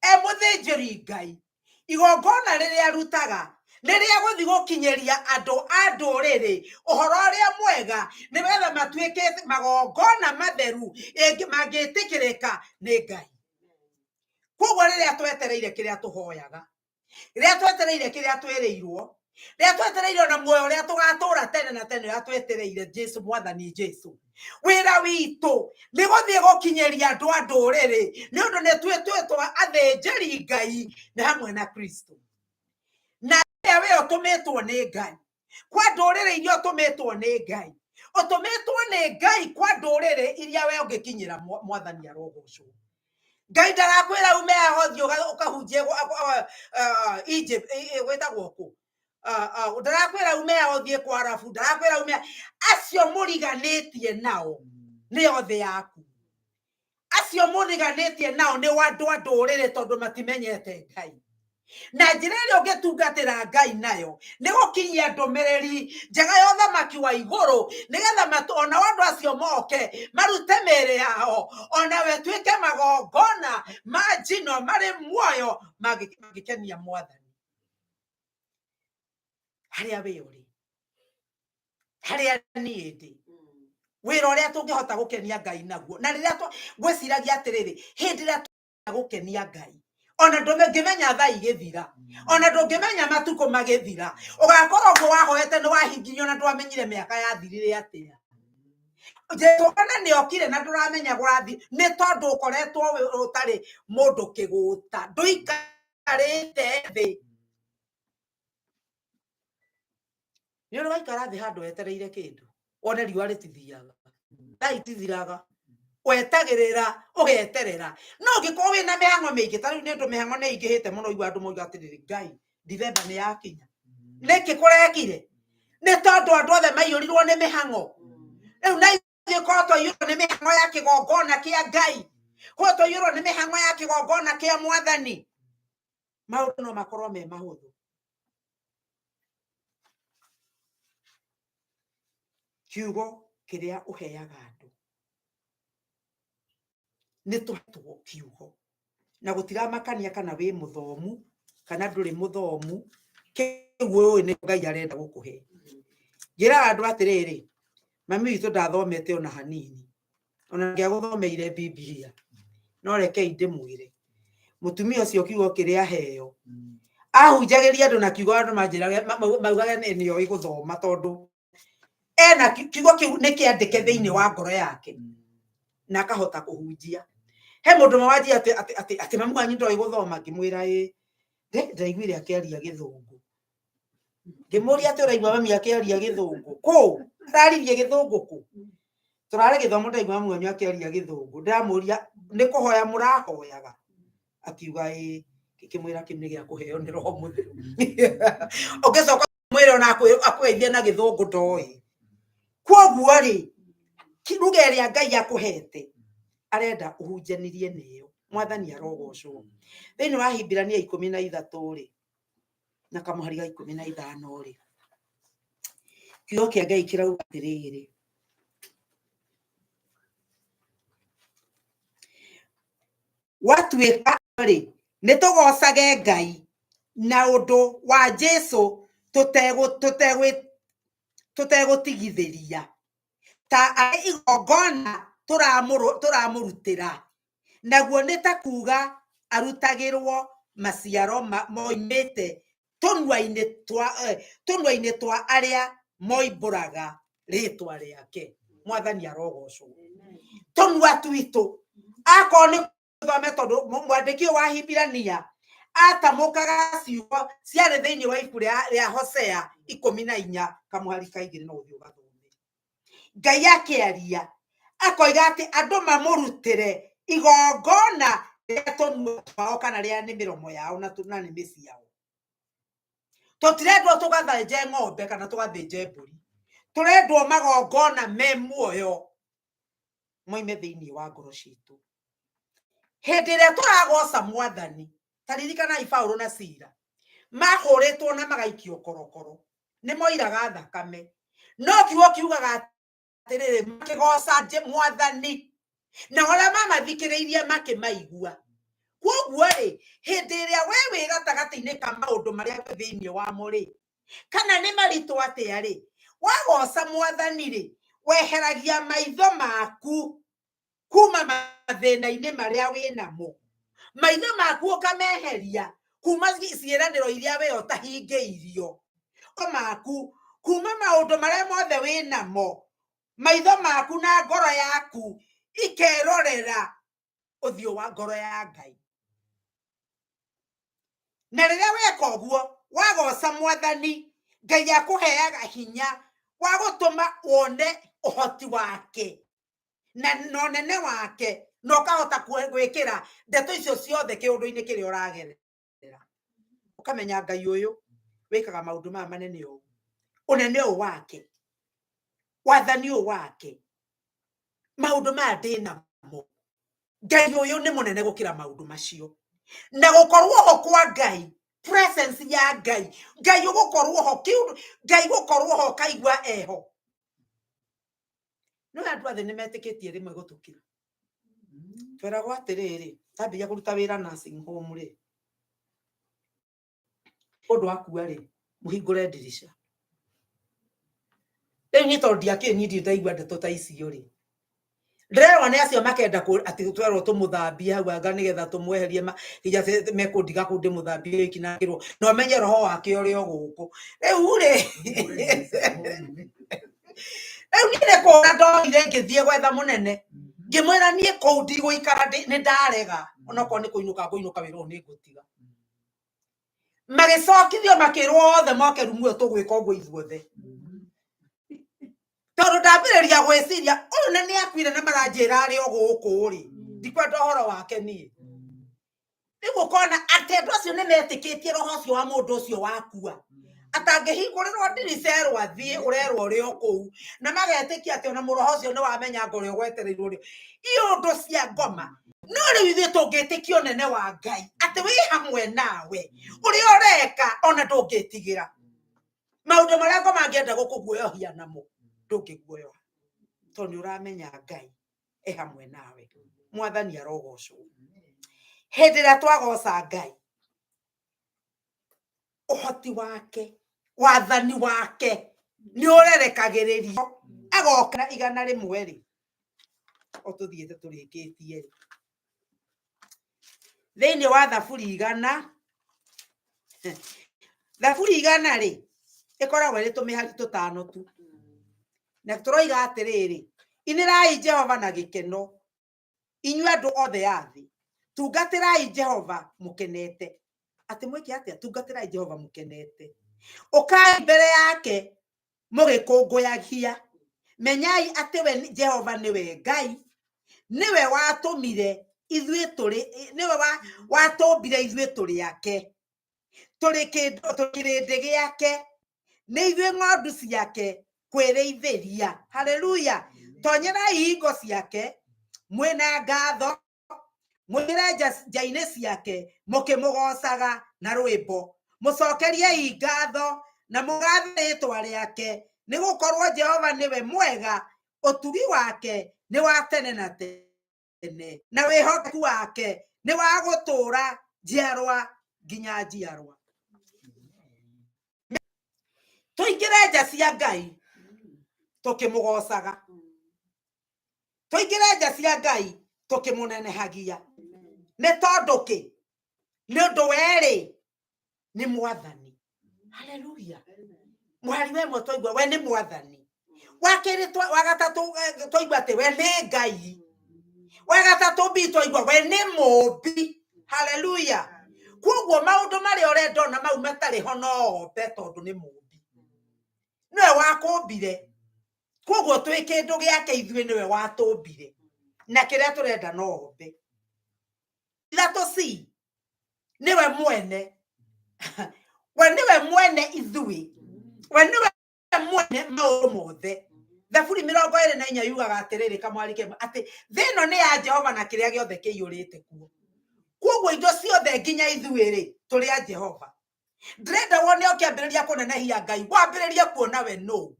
e mũthĩnjĩri Ngai, igongona rĩrĩa arutaga nĩ rĩa gũthiĩ gũkinyĩria andũ a ndũrĩrĩ ũhoro ũrĩa mwega, nĩgetha matuĩke magongona matheru mangĩtĩkĩrĩka nĩ Ngai. Koguo rĩrĩa twetereire kĩrĩa tũhoyaga, rĩrĩa twetereire kĩrĩa twĩrĩirwo, rĩrĩa twetereire ona muoyo ũrĩa tũgatũra tene na tene, ũrĩa twetereire Jesu, Mwathani Jesu, wĩra witũ nĩ gũthiĩ gũkinyĩria andũ a ndũrĩrĩ, nĩ ũndũ nĩ twĩtwĩtwo athĩnjĩri Ngai nĩ hamwe na Kristo. Na rĩrĩa we ũtũmĩtwo nĩ Ngai kwa ndũrĩrĩ iria ũtũmĩtwo nĩ Ngai, ũtũmĩtwo nĩ Ngai kwa ndũrĩrĩ iria we ũngĩkinyĩra, Mwathani arogocwo. Ngai ndarakwĩra ume haha ũthiĩ ũkahunjie Egypt, gwĩtagwo kũ? Ndarakwĩra ume haha ũthiĩ kwa Arabu, ndarakwĩra ume acio mũriganĩtie nao nĩo thĩ yaku, acio mũriganĩtie nao nĩ andũ a ndũrĩrĩ, tondũ matimenyete Ngai. Na njĩra ĩrĩa ũngĩtungatĩra Ngai nayo nĩ gũkinyia ndũmĩrĩri njega ya ũthamaki wa igũrũ, nĩgetha ona andũ acio moke marute mĩĩrĩ yao, ona we tuĩke magongona ma njino marĩ muoyo mangĩkenia Mwathani. Harĩa we ũrĩ, harĩa niĩ ndĩ, wĩra ũrĩa tũngĩhota gũkenia Ngai naguo, na rĩrĩa ngwĩciragia atĩrĩrĩ, hĩndĩ ĩrĩa gũkenia Ngai, ona ndũngĩmenya thaa igĩthira, ona ndũngĩmenya matukũ magĩthira, ũgakorwo ũguo wahoete nĩ wahingirio na ndwamenyire mĩaka yathirire atĩa. Jesu ona nĩ okire na ndũramenya gũrathi, nĩ tondũ ũkoretwo ũtarĩ mũndũ kĩgũta, ndũikarĩte thĩ. Nĩ ũrĩ waikara thĩ handũ wetereire kĩndũ, wone riũa rĩtithiaga, thaa itithiraga, wetagĩrĩra ũgeterera. No ũngĩkorwo wĩna mĩhang'o mĩingĩ, ta rĩu nĩ ũndũ mĩhang'o nĩ ĩingĩhĩte mũno, igua andũ moiga atĩrĩrĩ, Ngai, Dithemba nĩ yakinya, nĩkĩ kũrekire? Nĩ tondũ andũ othe maiyũrirwo nĩ mĩhang'o. Rĩu na ithuĩ korwo twaiyũrwo nĩ mĩhang'o ya kĩgongona kĩa Ngai, korwo twaiyũrwo nĩ mĩhang'o ya kĩgongona kĩa Mwathani, maũndũ no makorwo me mahũthũ. Kiugo kĩrĩa ũheaga andũ, nĩ tũhetwo kiugo, na gũtiramakania kana wĩ mũthomu kana ndũrĩ mũthomu, kĩu ũĩ nĩ Ngai arenda gũkũhe. Njĩraga andũ atĩrĩrĩ, mami witũ ndathomete ona hanini, ona ngĩagũthomeire Bibilia, no rekei ndĩmwĩre, mũtumia ũcio kiugo kĩrĩa aheo ahunjagĩria andũ na kiugo, andũ manjĩrage maugage nĩ oĩ gũthoma, tondũ ena kiugo kĩu nĩ kĩandĩke thĩinĩ wa ngoro yake na akahota kũhunjia. He mũndũ ũmwe wanjia atĩ atĩ atĩ atĩ mamu wanyu ndoĩ gũthoma, ngĩmwĩra ĩ, ndaiguire akĩaria gĩthũngũ. Ngĩmũria atĩ ũraigua mami akĩaria gĩthũngũ kũ? Araririe gĩthũngũ kũ? Tũrarĩ gĩthomo, ndaigua mamu wanyu akĩaria gĩthũngũ. Ndĩramũria nĩ kũhoya mũrahoyaga? Akiuga ĩ. Ngĩkĩmwĩra kĩu nĩ gĩa kũheo nĩ Roho Mũtheru. Ũngĩcoka mwĩre ona akwĩrie na gĩthũngũ ndoĩ. Kwoguo rĩ, ruga ĩrĩa Ngai akũhete arenda ũhunjanĩrie nĩyo. Mwathani arogocwo. Thĩinĩ wa Hibirania 13 rĩ, na kamũhari ga 15 rĩ, kiugo kĩa Ngai kĩrauga atĩrĩrĩ, gwatuĩka rĩ, nĩ tũgocage Ngai na ũndũ wa Jesu tũtegũtigithĩria, ta arĩ igongona tũramũrutĩra, naguo nĩ ta kuga arutagĩrwo maciaro moimĩte tũnua-inĩ twa arĩa moimbũraga rĩtwa rĩake. Mwathani arogocwo. Tũnua twitũ akorwo nĩ thome, tondũ mwandĩki ũyũ wa Hibirania Atamũkaga ciugo ciarĩ thĩinĩ wa ibuku rĩa Hosea 14 kamũhari ka 2, no ũthiĩ ũgathome. Ngai akĩaria akoiga atĩ andũ mamũrutĩre igongona rĩa tũnua twao kana rĩa nĩ mĩromo yao na nĩmĩ ciao. Tũtirendwo tũgathĩnje ng'ombe kana tũgathĩnje mbũri, tũrendwo magongona me muoyo moime thĩinĩ wa ngoro citũ. Hĩndĩ ĩrĩa tũragoca Mwathani, ta ririkanai Paulo na Sila mahũrĩtwo na magaikio korokoro, nĩ moiraga thakame, no kiugo kiugaga atĩrĩrĩ, makĩgoca Mwathani, na arĩa mamathikĩrĩirie makĩmaigua. Kwoguo rĩ, hĩndĩ ĩrĩa we wĩ gatagatĩ-inĩ ka maũndũ marĩa wĩ thĩinĩ wamo rĩ, kana nĩ maritũ atĩa rĩ, wagoca Mwathani rĩ, weheragia maitho maku kuma mathĩna-inĩ marĩa wĩ namo, maitho maku ũkameheria kuma ciĩranĩro iria we ũtahingĩirio, maku kuma maũndũ marĩa mothe wĩ namo, maitho maku na ngoro yaku ikerorera ũthiũ wa ngoro ya Ngai. Na rĩrĩa weka ũguo, wagoca Mwathani, Ngai akũheaga hinya wa gũtũma wone ũhoti wake na ũnene wake, na ũkahota gwĩkĩra ndeto icio ciothe kĩũndũ-inĩ kĩrĩa ũragerera. Ũkamenya Ngai ũyũ wĩkaga maũndũ maya manene ũũ, ũnene ũyũ wake, wathani ũyũ wake, maũndũ maya ndĩ namo, Ngai ũyũ nĩ mũnene gũkĩra maũndũ macio. Na gũkorwo ho kwa Ngai, presence ya Ngai, Ngai ũgũkorwo ho, Ngai gũkorwo ho ũkaigua eho. No andũ othe nĩ metĩkĩtie rĩmwe gũtũkĩra. Tweragwo atĩrĩrĩ, ndambĩrĩria kũruta wĩra nursing home rĩ, mũndũ akua rĩ, mũhingũre ndirica. Rĩu niĩ tondũ ndiakĩrĩ niĩ ndirĩ ndaigua ndeto ta icio rĩ, ndĩrerwo nĩ acio makenda atĩ twerwo tũmũthambie hau anga nĩgetha tũmweherie nginya mekũndiga kũu ndĩmũthambie wiki na ngĩrwo na ũmenye roho wake ũrĩ o gũkũ. Rĩu rĩ, rĩu niĩ nĩ kũra ndorire ngĩthiĩ gwetha mũnene, ngĩmwĩra niĩ kũu ndigũikara, nĩ ndarega, onokorwo nĩ kũinũka ngũinũka wĩra ũyũ nĩ ngũtiga. Magĩcokithio makĩrwo othe moke rumu ĩyo tũgwĩka ũguo ithuothe. Tondũ ndambĩrĩria gwĩciria ũyũ na nĩ akuire na maranjĩra arĩ o gũkũ rĩ, ndikwenda ũhoro wake niĩ. Rĩu ũkona atĩ andũ acio nĩ metĩkĩtie roho ũcio wa mũndũ ũcio wakua, atangĩhingũrĩrwo ndirica erwo athiĩ, ũrerwo ũrĩ o kũu, na magetĩkia atĩ ona mũroho ũcio nĩ wamenya ngo ũrĩa ũgwetereirwo rĩ, iũndũ cia ngoma. No rĩu ithuĩ tũngĩtĩkia ũnene wa Ngai atĩ wĩ hamwe nawe, ũrĩa ũreka ona ndũngĩtigĩra. Maũndũ marĩa ngoma angĩenda gũkũguoyohia namo ndũngĩguoyoha, tondũ nĩ ũramenya Ngai e hamwe nawe. Mwathani arogocwo. Hĩndĩ ĩrĩa twagoca Ngai, ũhoti wake, wathani wake nĩ ũrerekagĩrĩrio agoka 101 rĩ, o tũthiĩte tũrĩkĩtie rĩ, thĩinĩ wa Thaburi 100, Thaburi 100 rĩ, ĩkoragwo ĩrĩ tũmĩhari tũtano tu, na tũroiga atĩrĩrĩ, inĩrai Jehova na gĩkeno, inyuĩ andũ othe a thĩ, tungatĩrai Jehova mũkenete. Atĩ mwĩke atĩa? Tungatĩrai Jehova mũkenete. Ũkai mbere yake mũgĩkũngũyagia, menyai atĩ we Jehova nĩwe Ngai, nĩwe watũmire ithuĩ tũrĩ, nĩwe watũmbire ithuĩ tũrĩ ake, tũrĩ kĩndũ, tũrĩ kĩrĩndĩ gĩake, nĩ ithuĩ ng'ondu ciake kwĩrĩithĩria. Haleluya! Tonyerai ihingo ciake mwĩna ngatho, mwĩre nja-inĩ ciake mũkĩmũgocaga na rwĩmbo, mũcokeriei ngatho na mũgathe rĩĩtwa rĩake, nĩ gũkorwo Jehova nĩwe mwega, ũtugi wake nĩ wa tene na tene, na wĩhokeku wake nĩ wa gũtũũra njiarwa nginya njiarwa. Tũingĩre nja cia Ngai tũkĩmũgocaga, tũingĩre nja cia Ngai tũkĩmũnenehagia. Nĩ tondũ kĩ? Nĩ ũndũ werĩ nĩ Mwathani. Haleluya! Mũhari wa ĩmwe twaigua we nĩ Mwathani, wa kerĩ wa gatatũ twaigua atĩ we nĩ Ngai, wa gatatũ bi twaigua we nĩ Mũũmbi. Haleluya! Koguo maũndũ marĩa ũrenda ona mau matarĩ ho no ombe tondũ nĩ mũmbi. Nĩwe wakũmbire. Koguo twĩ kĩndũ gĩake ithuĩ nĩwe watũmbire. Na kĩrĩa tũrenda no ombe. Ithatũ C nĩwe mwene. We nĩwe mwene ithuĩ. We nĩwe mwene maũndũ mothe. Thaburi 24 yugaga atĩrĩrĩ kamwari kemwe atĩ thĩ ĩno nĩ ya Jehova na kĩrĩa gĩothe kĩiyũrĩte kuo. Koguo indo ciothe nginya ithuĩ rĩ tũrĩ a Jehova. Ndĩrenda wone ũkĩambĩrĩria kũnenehia Ngai, wambĩrĩrie kuona we nũ,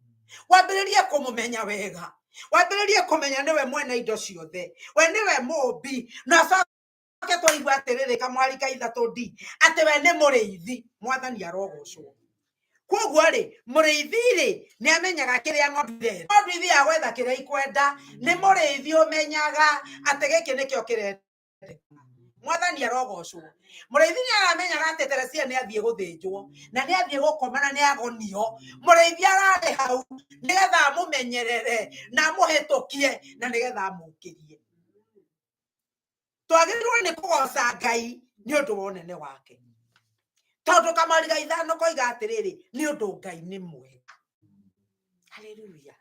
wambĩrĩrie kũmũmenya wega, wambĩrĩrie kũmenya nĩwe mwene indo ciothe, we nĩwe mũmbi, na acoke twaigua atĩrĩrĩ kamwari ka ithatũ ndi atĩ we nĩ mũrĩithi. Mwathani arogocwo. Koguo rĩ mũrĩithi rĩ nĩ amenyaga kĩrĩa ng'ondu irenda. Ng'ondu ithiaga gwetha kĩrĩa ikwenda, nĩ mũrĩithi ũmenyaga atĩ gĩkĩ nĩkĩo kĩrenda. Mwathani arogocwo. Mũrĩithi nĩ aramenyaga atĩ Teresia nĩ athiĩ gũthĩnjwo na nĩ athiĩ gũkoma na nĩ agonio. Mũrĩithi ararĩ hau nĩgetha amũmenyerere na amũhĩtũkie na nĩgetha amũkĩrie. Twagĩrĩirwo nĩ kũgoca Ngai nĩ ũndũ wa ũnene wake, tondũ kamwari ga ithano koiga atĩrĩrĩ, nĩ ũndũ Ngai nĩ mwega. Haleluya,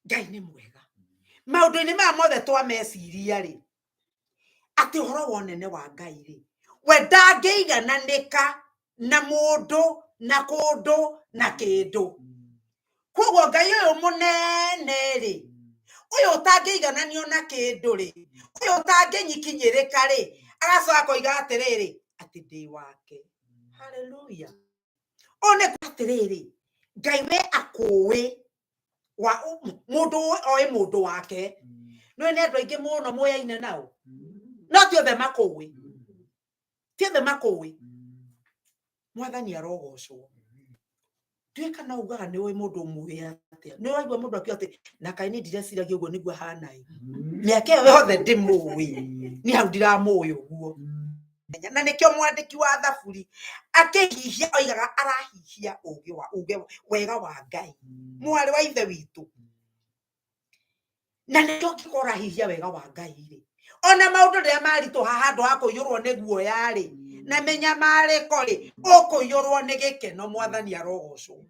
Ngai nĩ mwega. Maũndũ-inĩ maya mothe twameciria rĩ, atĩ ũhoro wa ũnene wa Ngai rĩ, we ndangĩigananĩka na mũndũ na kũndũ na kĩndũ. Koguo Ngai ũyũ mũnene rĩ, ũyũ ũtangĩigananio na kĩndũ rĩ, ũyũ ũtangĩnyikinyĩrĩka rĩ, agacoka koiga atĩrĩrĩ, atĩ ndĩ wake. Haleluya. Ũũ nĩ kuga atĩrĩrĩ, Ngai we akũĩ wa mũndũ oĩ mũndũ wake. Nĩũĩ nĩ andũ aingĩ mũno moyaine nao, no ti othe makũĩ, ti othe makũĩ. Mwathani arogocwo. Tuĩka no ugaga nĩ ũĩ mũndũ ũmũĩ atĩa, nĩ ũraigua mũndũ akiuga atĩ na kaĩ niĩ ndireciragia ũguo nĩguo ahana ĩ, mĩaka ĩyo yothe ndĩmũĩ, niĩ hau ndiramũĩ ũguo. Na nĩkĩo mwandĩki wa Thaburi akĩhihia oigaga arahihia ũũgĩ wa uge wega wa Ngai, mwarĩ wa ithe witũ. Na nĩkĩo ũngĩkorwo ũrahihia wega wa Ngai rĩ, ona maũndũ rĩrĩa maritũha handũ ha kũiyũrwo nĩ guoya rĩ na mĩnyamarĩko rĩ, ũkũiyũrwo nĩ gĩkeno. Mwathani arogocwo.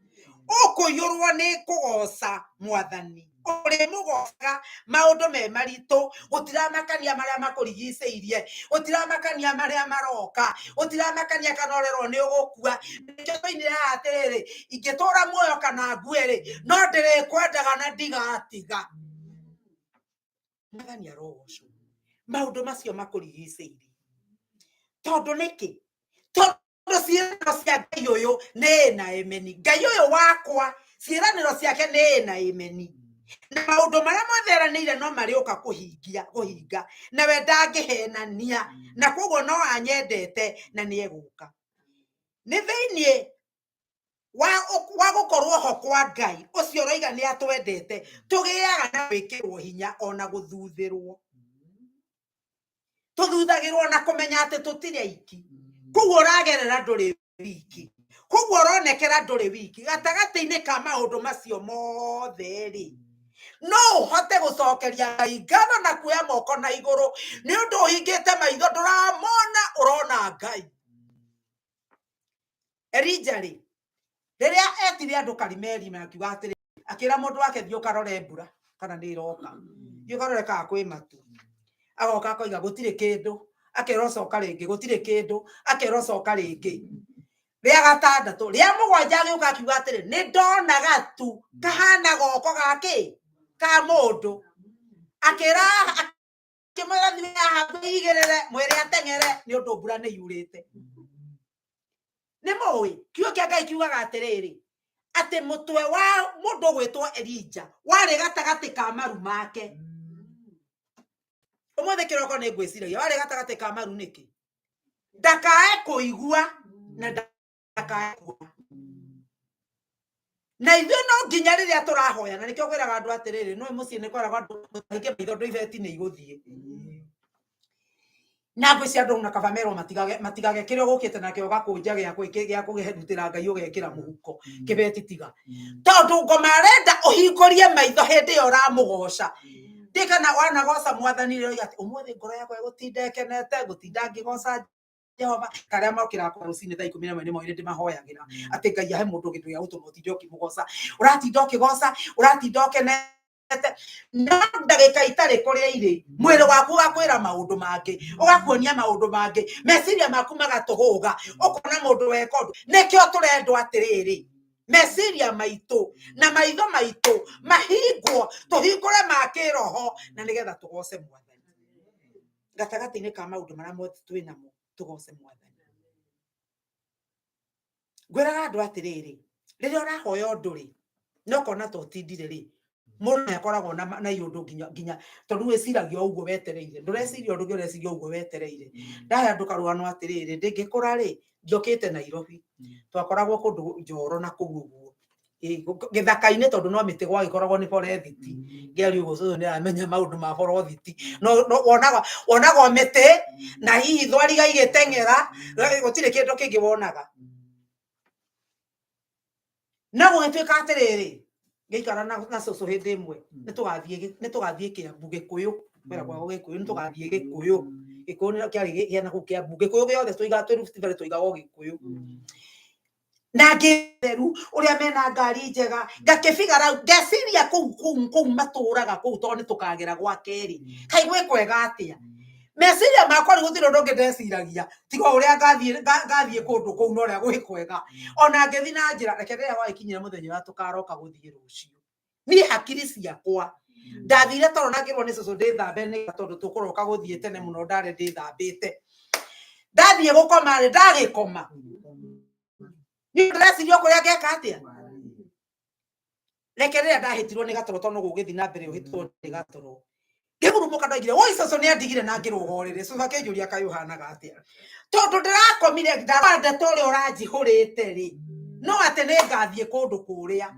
Ũkũiyũrwo nĩ kũgoca Mwathani. Ũrĩmũgocaga maũndũ me maritũ, gũtiramakania marĩa makũrigicĩirie, gũtiramakania marĩa maroka, gũtiramakania kana ũrerwo nĩ ũgũkua. Nĩkĩo twainire haha atĩrĩrĩ, ingĩtũra muoyo kana ngue rĩ, no ndĩrĩkwendaga na ndigatiga. Mwathani arogocwo. Maũndũ macio makũrigicĩirie tondũ nĩkĩ? Tondũ ciĩranĩro cia Ngai ũyũ nĩ ĩ na ĩmeni. Ngai ũyũ wakwa ciĩranĩro ciake nĩ ĩ na ĩmeni, na maũndũ marĩa mothe eranĩire no marĩũka kũhingia kũhinga, nawe ndangĩhenania, na koguo no anyendete na nĩ egũka. Nĩ thĩiniĩ wa gũkorwo ho kwa Ngai ũcio ũroiga nĩ atwendete, tũgĩaga na gwĩkĩrwo hinya ona gũthuthĩrwo. Tũthuthagĩrwo na kũmenya atĩ tũtirĩ aiki. Koguo ũragerera ndũrĩ wiki, koguo ũronekera ndũrĩ wiki. Gatagatĩ-inĩ ka maũndũ macio mothe rĩ, no ũhote gũcokeria Ngai ngatho na kuoya moko na igũrũ nĩ ũndũ ũhingĩte maitho, ndũramona, ũrona Ngai. Elija rĩ, rĩrĩa etire andũ Karimeli na akiuga atĩrĩ, akĩra mũndũ wake, thiĩ ũkarore mbura kana nĩ ĩroka, thiĩ ũkarore kana kwĩ matu. Agoka akoiga gũtirĩ kĩndũ, akerwo coka rĩngĩ, gũtirĩ kĩndũ, akerwo coka rĩngĩ. Rĩa gatandatũ, rĩa mũgwanja agĩũka akiuga atĩrĩ, nĩ ndona gatu kahana goko gakĩ ka mũndũ. Akĩra akĩmwĩra thiĩ haha wĩigĩrĩre, mwĩre ateng'ere nĩ ũndũ mbura nĩ yurĩte. Nĩ mũĩ kiugo kĩa Ngai kiugaga atĩrĩrĩ, atĩ mũtwe wa mũndũ ũgwĩtwo Elija warĩ gatagatĩ ka maru make. Ũmũthĩ kĩroko nĩ ngwĩciragia warĩ gatagatĩ ka maru nĩkĩ? Ndakae kũigua na ndakae kuona. Na ithuĩ no nginya rĩrĩa tũrahoya, na nĩkĩo ngwĩraga andũ atĩrĩrĩ, nĩ mũciĩ nĩ kweragwo andũ mũtahinge maitho ũndũ ibeti nĩ igũthiĩ. Na ngwĩciria andũ na kaba merwo matigage matigage kĩrĩa ũgũkĩte nakĩo ũgakũnja gĩa kũrutĩra Ngai ũgekĩra mũhuko kĩbeti tiga, tondũ ngoma arenda ũhingũrie maitho hĩndĩ ĩyo ũramũgoca. Ndikana wanagoca Mwathani rĩo atĩ ũmũthĩ ngoro yakwa ĩgũtinda ĩkenete, ngũtinda ngĩgoca. Jehova karĩa mokĩraga kwa rũcinĩ thaa 11 nĩ moĩ ndĩmahoyagĩra atĩ Ngai ahe mũndũ kĩndũ gĩa gũtũma ũtinde ũkĩmũgoca, ũratinda ũkĩgoca, ũratinda ũkenete, no ndagĩka itarĩ kũrĩa irĩ mwĩrĩ waku ũgakwĩra maũndũ mangĩ, ũgakuonia maũndũ mangĩ, meciria maku magatũhũga, ũkona mũndũ weka ũndũ. Nĩkĩo tũrendwo atĩrĩrĩ, meciria maitũ na maitho maitũ mahingwo, tũhingũre ma kĩroho, na nĩgetha tũgoce Mwathani gatagatĩ-inĩ ka maũndũ marĩa mothe twĩ namo, tũgoce Mwathani. Ngwĩraga andũ atĩrĩrĩ, rĩrĩa ũrahoya ũndũ rĩ, na ũkona ta ũtindire rĩ, mũndũ nĩ akoragwo na iũndũ nginya nginya tondũ wĩciragia o ũguo wetereire, ndũreciria ũndũ ũngĩ, ũreciria o ũguo wetereire. Ndahe andũ karũgano atĩrĩrĩ, ndĩngĩkũra rĩ, ndiokĩte Nairobi, twakoragwo kũndũ Njoro na kũu ũguo gĩthaka-inĩ, tondũ no mĩtĩ gwagĩkoragwo nĩ borethiti. Ngĩaria ũguo cũcũ nĩ aramenya maũndũ ma borothiti, no wonaga o mĩtĩ na hihi thwariga igĩteng'era, gũtirĩ kĩndũ kĩngĩ wonaga. No gũgĩtuĩka atĩrĩrĩ, ngĩikara na cũcũ hĩndĩ ĩmwe, nĩ tũgathiĩ Kĩambu Gĩkũyũ, kwĩragwo Gĩkũyũ, nĩ tũgathiĩ Gĩkũyũ. Gĩkũyũ nĩ kĩarĩ gĩa na kũu Kĩambu, Gĩkũyũ gĩothe tũigaga twĩ Rift Valley, tũigaga o Gĩkũyũ. Na ngĩtheru ũrĩa mena ngari njega, ngakĩbigara ngeciria kũu kũu kũu matũraga kũu, tondũ nĩ tũkagera gwa kerĩ, kaĩ gwĩ kwega atĩa. Meciria makwa rĩu gũtirĩ ũndũ ũngĩ ndeciragia tiga o ũrĩa ngathiĩ kũndũ kũu na ũrĩa gwĩ kwega. Ona ngĩthiĩ na njĩra, reke rĩrĩa gwagĩkinyire mũthenya ũrĩa tũkaroka gũthiĩ rũciũ, niĩ hakiri ciakwa ndathire toro na ngĩrwo nĩ cũcũ ndĩthambe nĩ tondũ tũkũroka gũthiĩ tene mũno, ndarĩ ndĩthambĩte. Ndathiĩ gũkoma rĩ, ndagĩkoma niĩ ndĩreciria o kũrĩa ngeka atĩa. Reke rĩrĩa ndahĩtirwo nĩ gatoro, tondũ no gũgĩthiĩ na mbere ũhĩtwo nĩ gatoro, ngĩgurumũka, ndoigire woi cũcũ nĩ andigire na ngĩrũga ũrĩrĩ. Cũcũ akĩnjũria kaĩ ũhanaga atĩa, tondũ ndĩrakomire ndarora ndeto ũrĩa ũranjihũrĩte rĩ, no atĩ nĩ ngathiĩ kũndũ kũrĩa.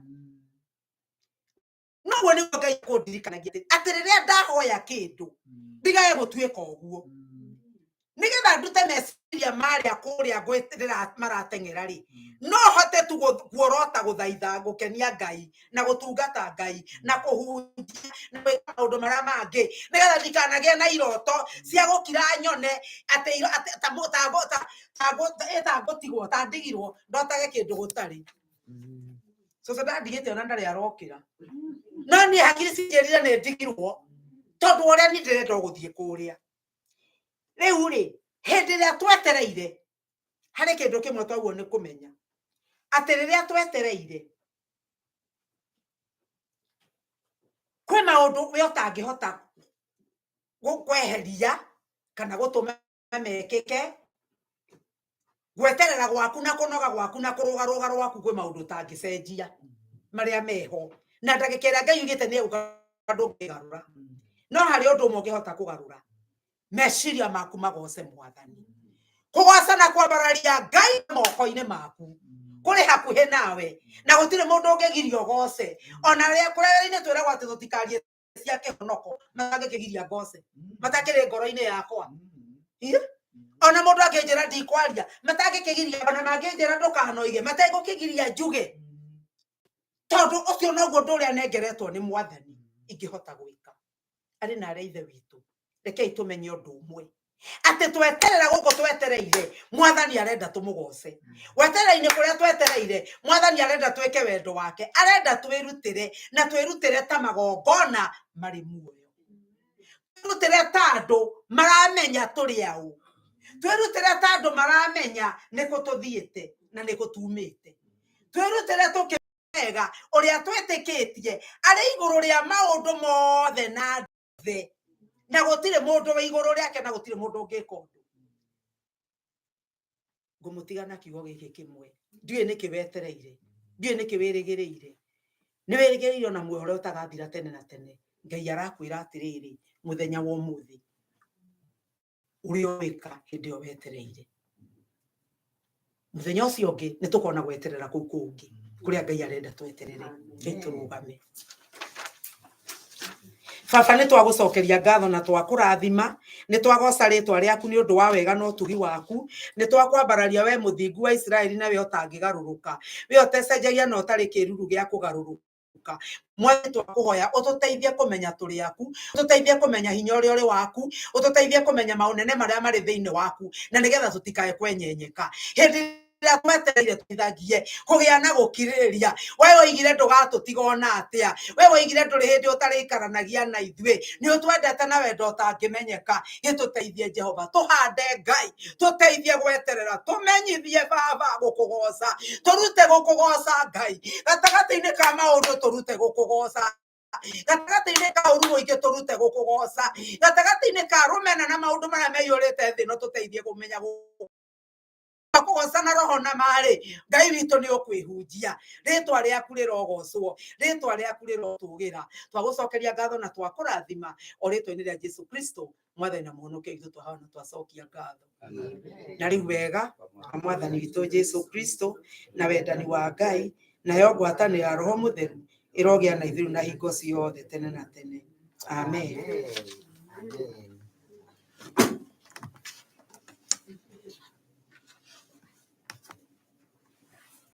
Noguo nĩguo Ngai kũndirikanagia atĩ rĩrĩa ndahoya kĩndũ ndigage gũtuĩka ũguo, nĩgetha ndute meciria marĩa kũrĩa marateng'era rĩ, no hote tu kuorota gũthaitha, gũkenia Ngai na gũtungata Ngai na kũhunjia na gwĩka maũndũ marĩa mangĩ, nĩgetha ndikanagĩe na iroto cia gũkira nyone atĩ atĩ ta ta ngũtigwo, ta ndigirwo, ndotage kĩndũ gũtarĩ. Cũcũ ndandigĩte ona ndarĩ arokĩra, no niĩ hakiri cinjĩrire nĩ ndigirwo tondũ ũrĩa niĩ ndĩrenda gũthiĩ kũrĩa. Rĩu rĩ, hĩndĩ ĩrĩa twetereire, harĩ kĩndũ kĩmwe twaguo nĩ kũmenya atĩ rĩrĩa twetereire kwĩ maũndũ we ũtangĩhota kweheria kana gũtũma mekĩke. Gweterera gwaku na kũnoga gwaku na kũrũgarũga rwaku, kwĩ maũndũ ũtangĩcenjia marĩa meho, na ndagĩka ĩrĩa Ngai ugĩte nĩ egũka ndũngĩgarũra. No harĩ ũndũ ũmwe ũngĩhota kũgarũra, meciria maku magoce Mwathani. Kũgoca na kwambararia Ngai moko-inĩ maku kũrĩ hakuhĩ nawe, na gũtirĩ mũndũ ũngĩgiria ũgoce. Ona rĩrĩa kũrĩa-inĩ twĩragwo atĩ tũtikarie cia kĩhonoko, matangĩkĩgiria ngoce matakĩrĩ ngoro-inĩ yakwa. Ĩ? Ona mũndũ angĩnjĩra ndikwaria, matangĩkĩgiria, ona mangĩnjĩra ndũkanoige, mategũkĩgiria njuge, tondũ ũcio noguo ũndũ ũrĩa nengeretwo nĩ Mwathani ingĩhota gwĩka. Arĩ na arĩa ithe witũ, rekei tũmenye ũndũ ũmwe, atĩ tweterera gũkũ twetereire, Mwathani arenda tũmũgoce. Weterera-inĩ kũrĩa twetereire, Mwathani arenda twĩke wendo wake, arenda twĩrutĩre na twĩrutĩre ta magongona marĩ muoyo, twĩrutĩre ta andũ maramenya tũrĩ aũ, twĩrutĩre ta andũ maramenya nĩkũ tũthiĩte na nĩkũ tumĩte, twĩrutĩre tũkĩmega ũrĩa twĩtĩkĩtie arĩ igũrũ rĩa maũndũ mothe na thĩ, na gũtirĩ mũndũ wĩ igũrũ rĩake na gũtirĩ mũndũ ũngĩka ũndũ. Ngũmũtiga na kiugo gĩkĩ kĩmwe: ndiũĩ nĩkĩ wetereire, ndiũĩ nĩkĩ wĩrĩgĩrĩire. Nĩ wĩrĩgĩrĩire ona muoyo ũrĩa ũtagathira tene na tene. Ngai arakwĩra atĩrĩrĩ, mũthenya wa ũmũthĩ, ũrĩa ũwĩka hĩndĩ ĩyo wetereire, mũthenya ũcio ũngĩ nĩ tũkona gweterera kũu kũngĩ kũrĩa Ngai arenda tweterere. Ngai tũrũgame. Baba, nĩ twagũcokeria ngatho na twakũrathima, nĩ twagoca rĩtwa rĩaku nĩ ũndũ wa wega na ũtugi waku. Nĩ twakwambararia we mũthingu wa Isiraeli na we ũtangĩgarũrũka, we ũtecenjagia na ũtarĩ kĩruru gĩa kũgarũrũka. Mwathi twakũhoya ũtũteithie kũmenya tũrĩ aku, ũtũteithie kũmenya hinya ũrĩa ũrĩ waku, ũtũteithie kũmenya maũnene marĩa marĩ thĩinĩ waku, na nĩgetha tũtikae kwenyenyeka hĩndĩ ĩrĩa twetereire. Tũteithagie kũgĩa na gũkirĩrĩria. We woigire ndũgatũtiga ona atĩa, we woigire ndũrĩ hĩndĩ ũtarĩikaranagia na ithuĩ, nĩ ũtwendete na wendo ũtangĩmenyeka. Gĩtũteithie Jehova, tũhande Ngai, tũteithie gweterera, tũmenyithie Baba gũkũgoca, tũrute gũkũgoca Ngai gatagatĩ-inĩ ka maũndũ, tũrute gũkũgoca gatagatĩ-inĩ ka ũru mũingĩ, tũrute gũkũgoca gatagatĩ-inĩ ka rũmena na maũndũ marĩa meyũrĩte thĩ no tũteithie kũmenya kũgoca na roho na marĩ. Ngai witũ, nĩ ũkwĩhunjia, rĩtwa rĩaku rĩrogocwo, rĩtwa rĩaku rĩrotũgĩra. Twagũcokeria ngatho na twakũrathima o rĩtwa-inĩ rĩa Jesu Kristo, Mwathani na Mũhonokia witũ, twahoya na twacokia ngatho. Na rĩu wega wa Mwathani witũ Jesu Kristo na wendani wa Ngai nayo ngwatanĩro ya Roho Mũtheru ĩrogĩa na ithuĩ na hingo ciothe tene na tene. Amen. Amen.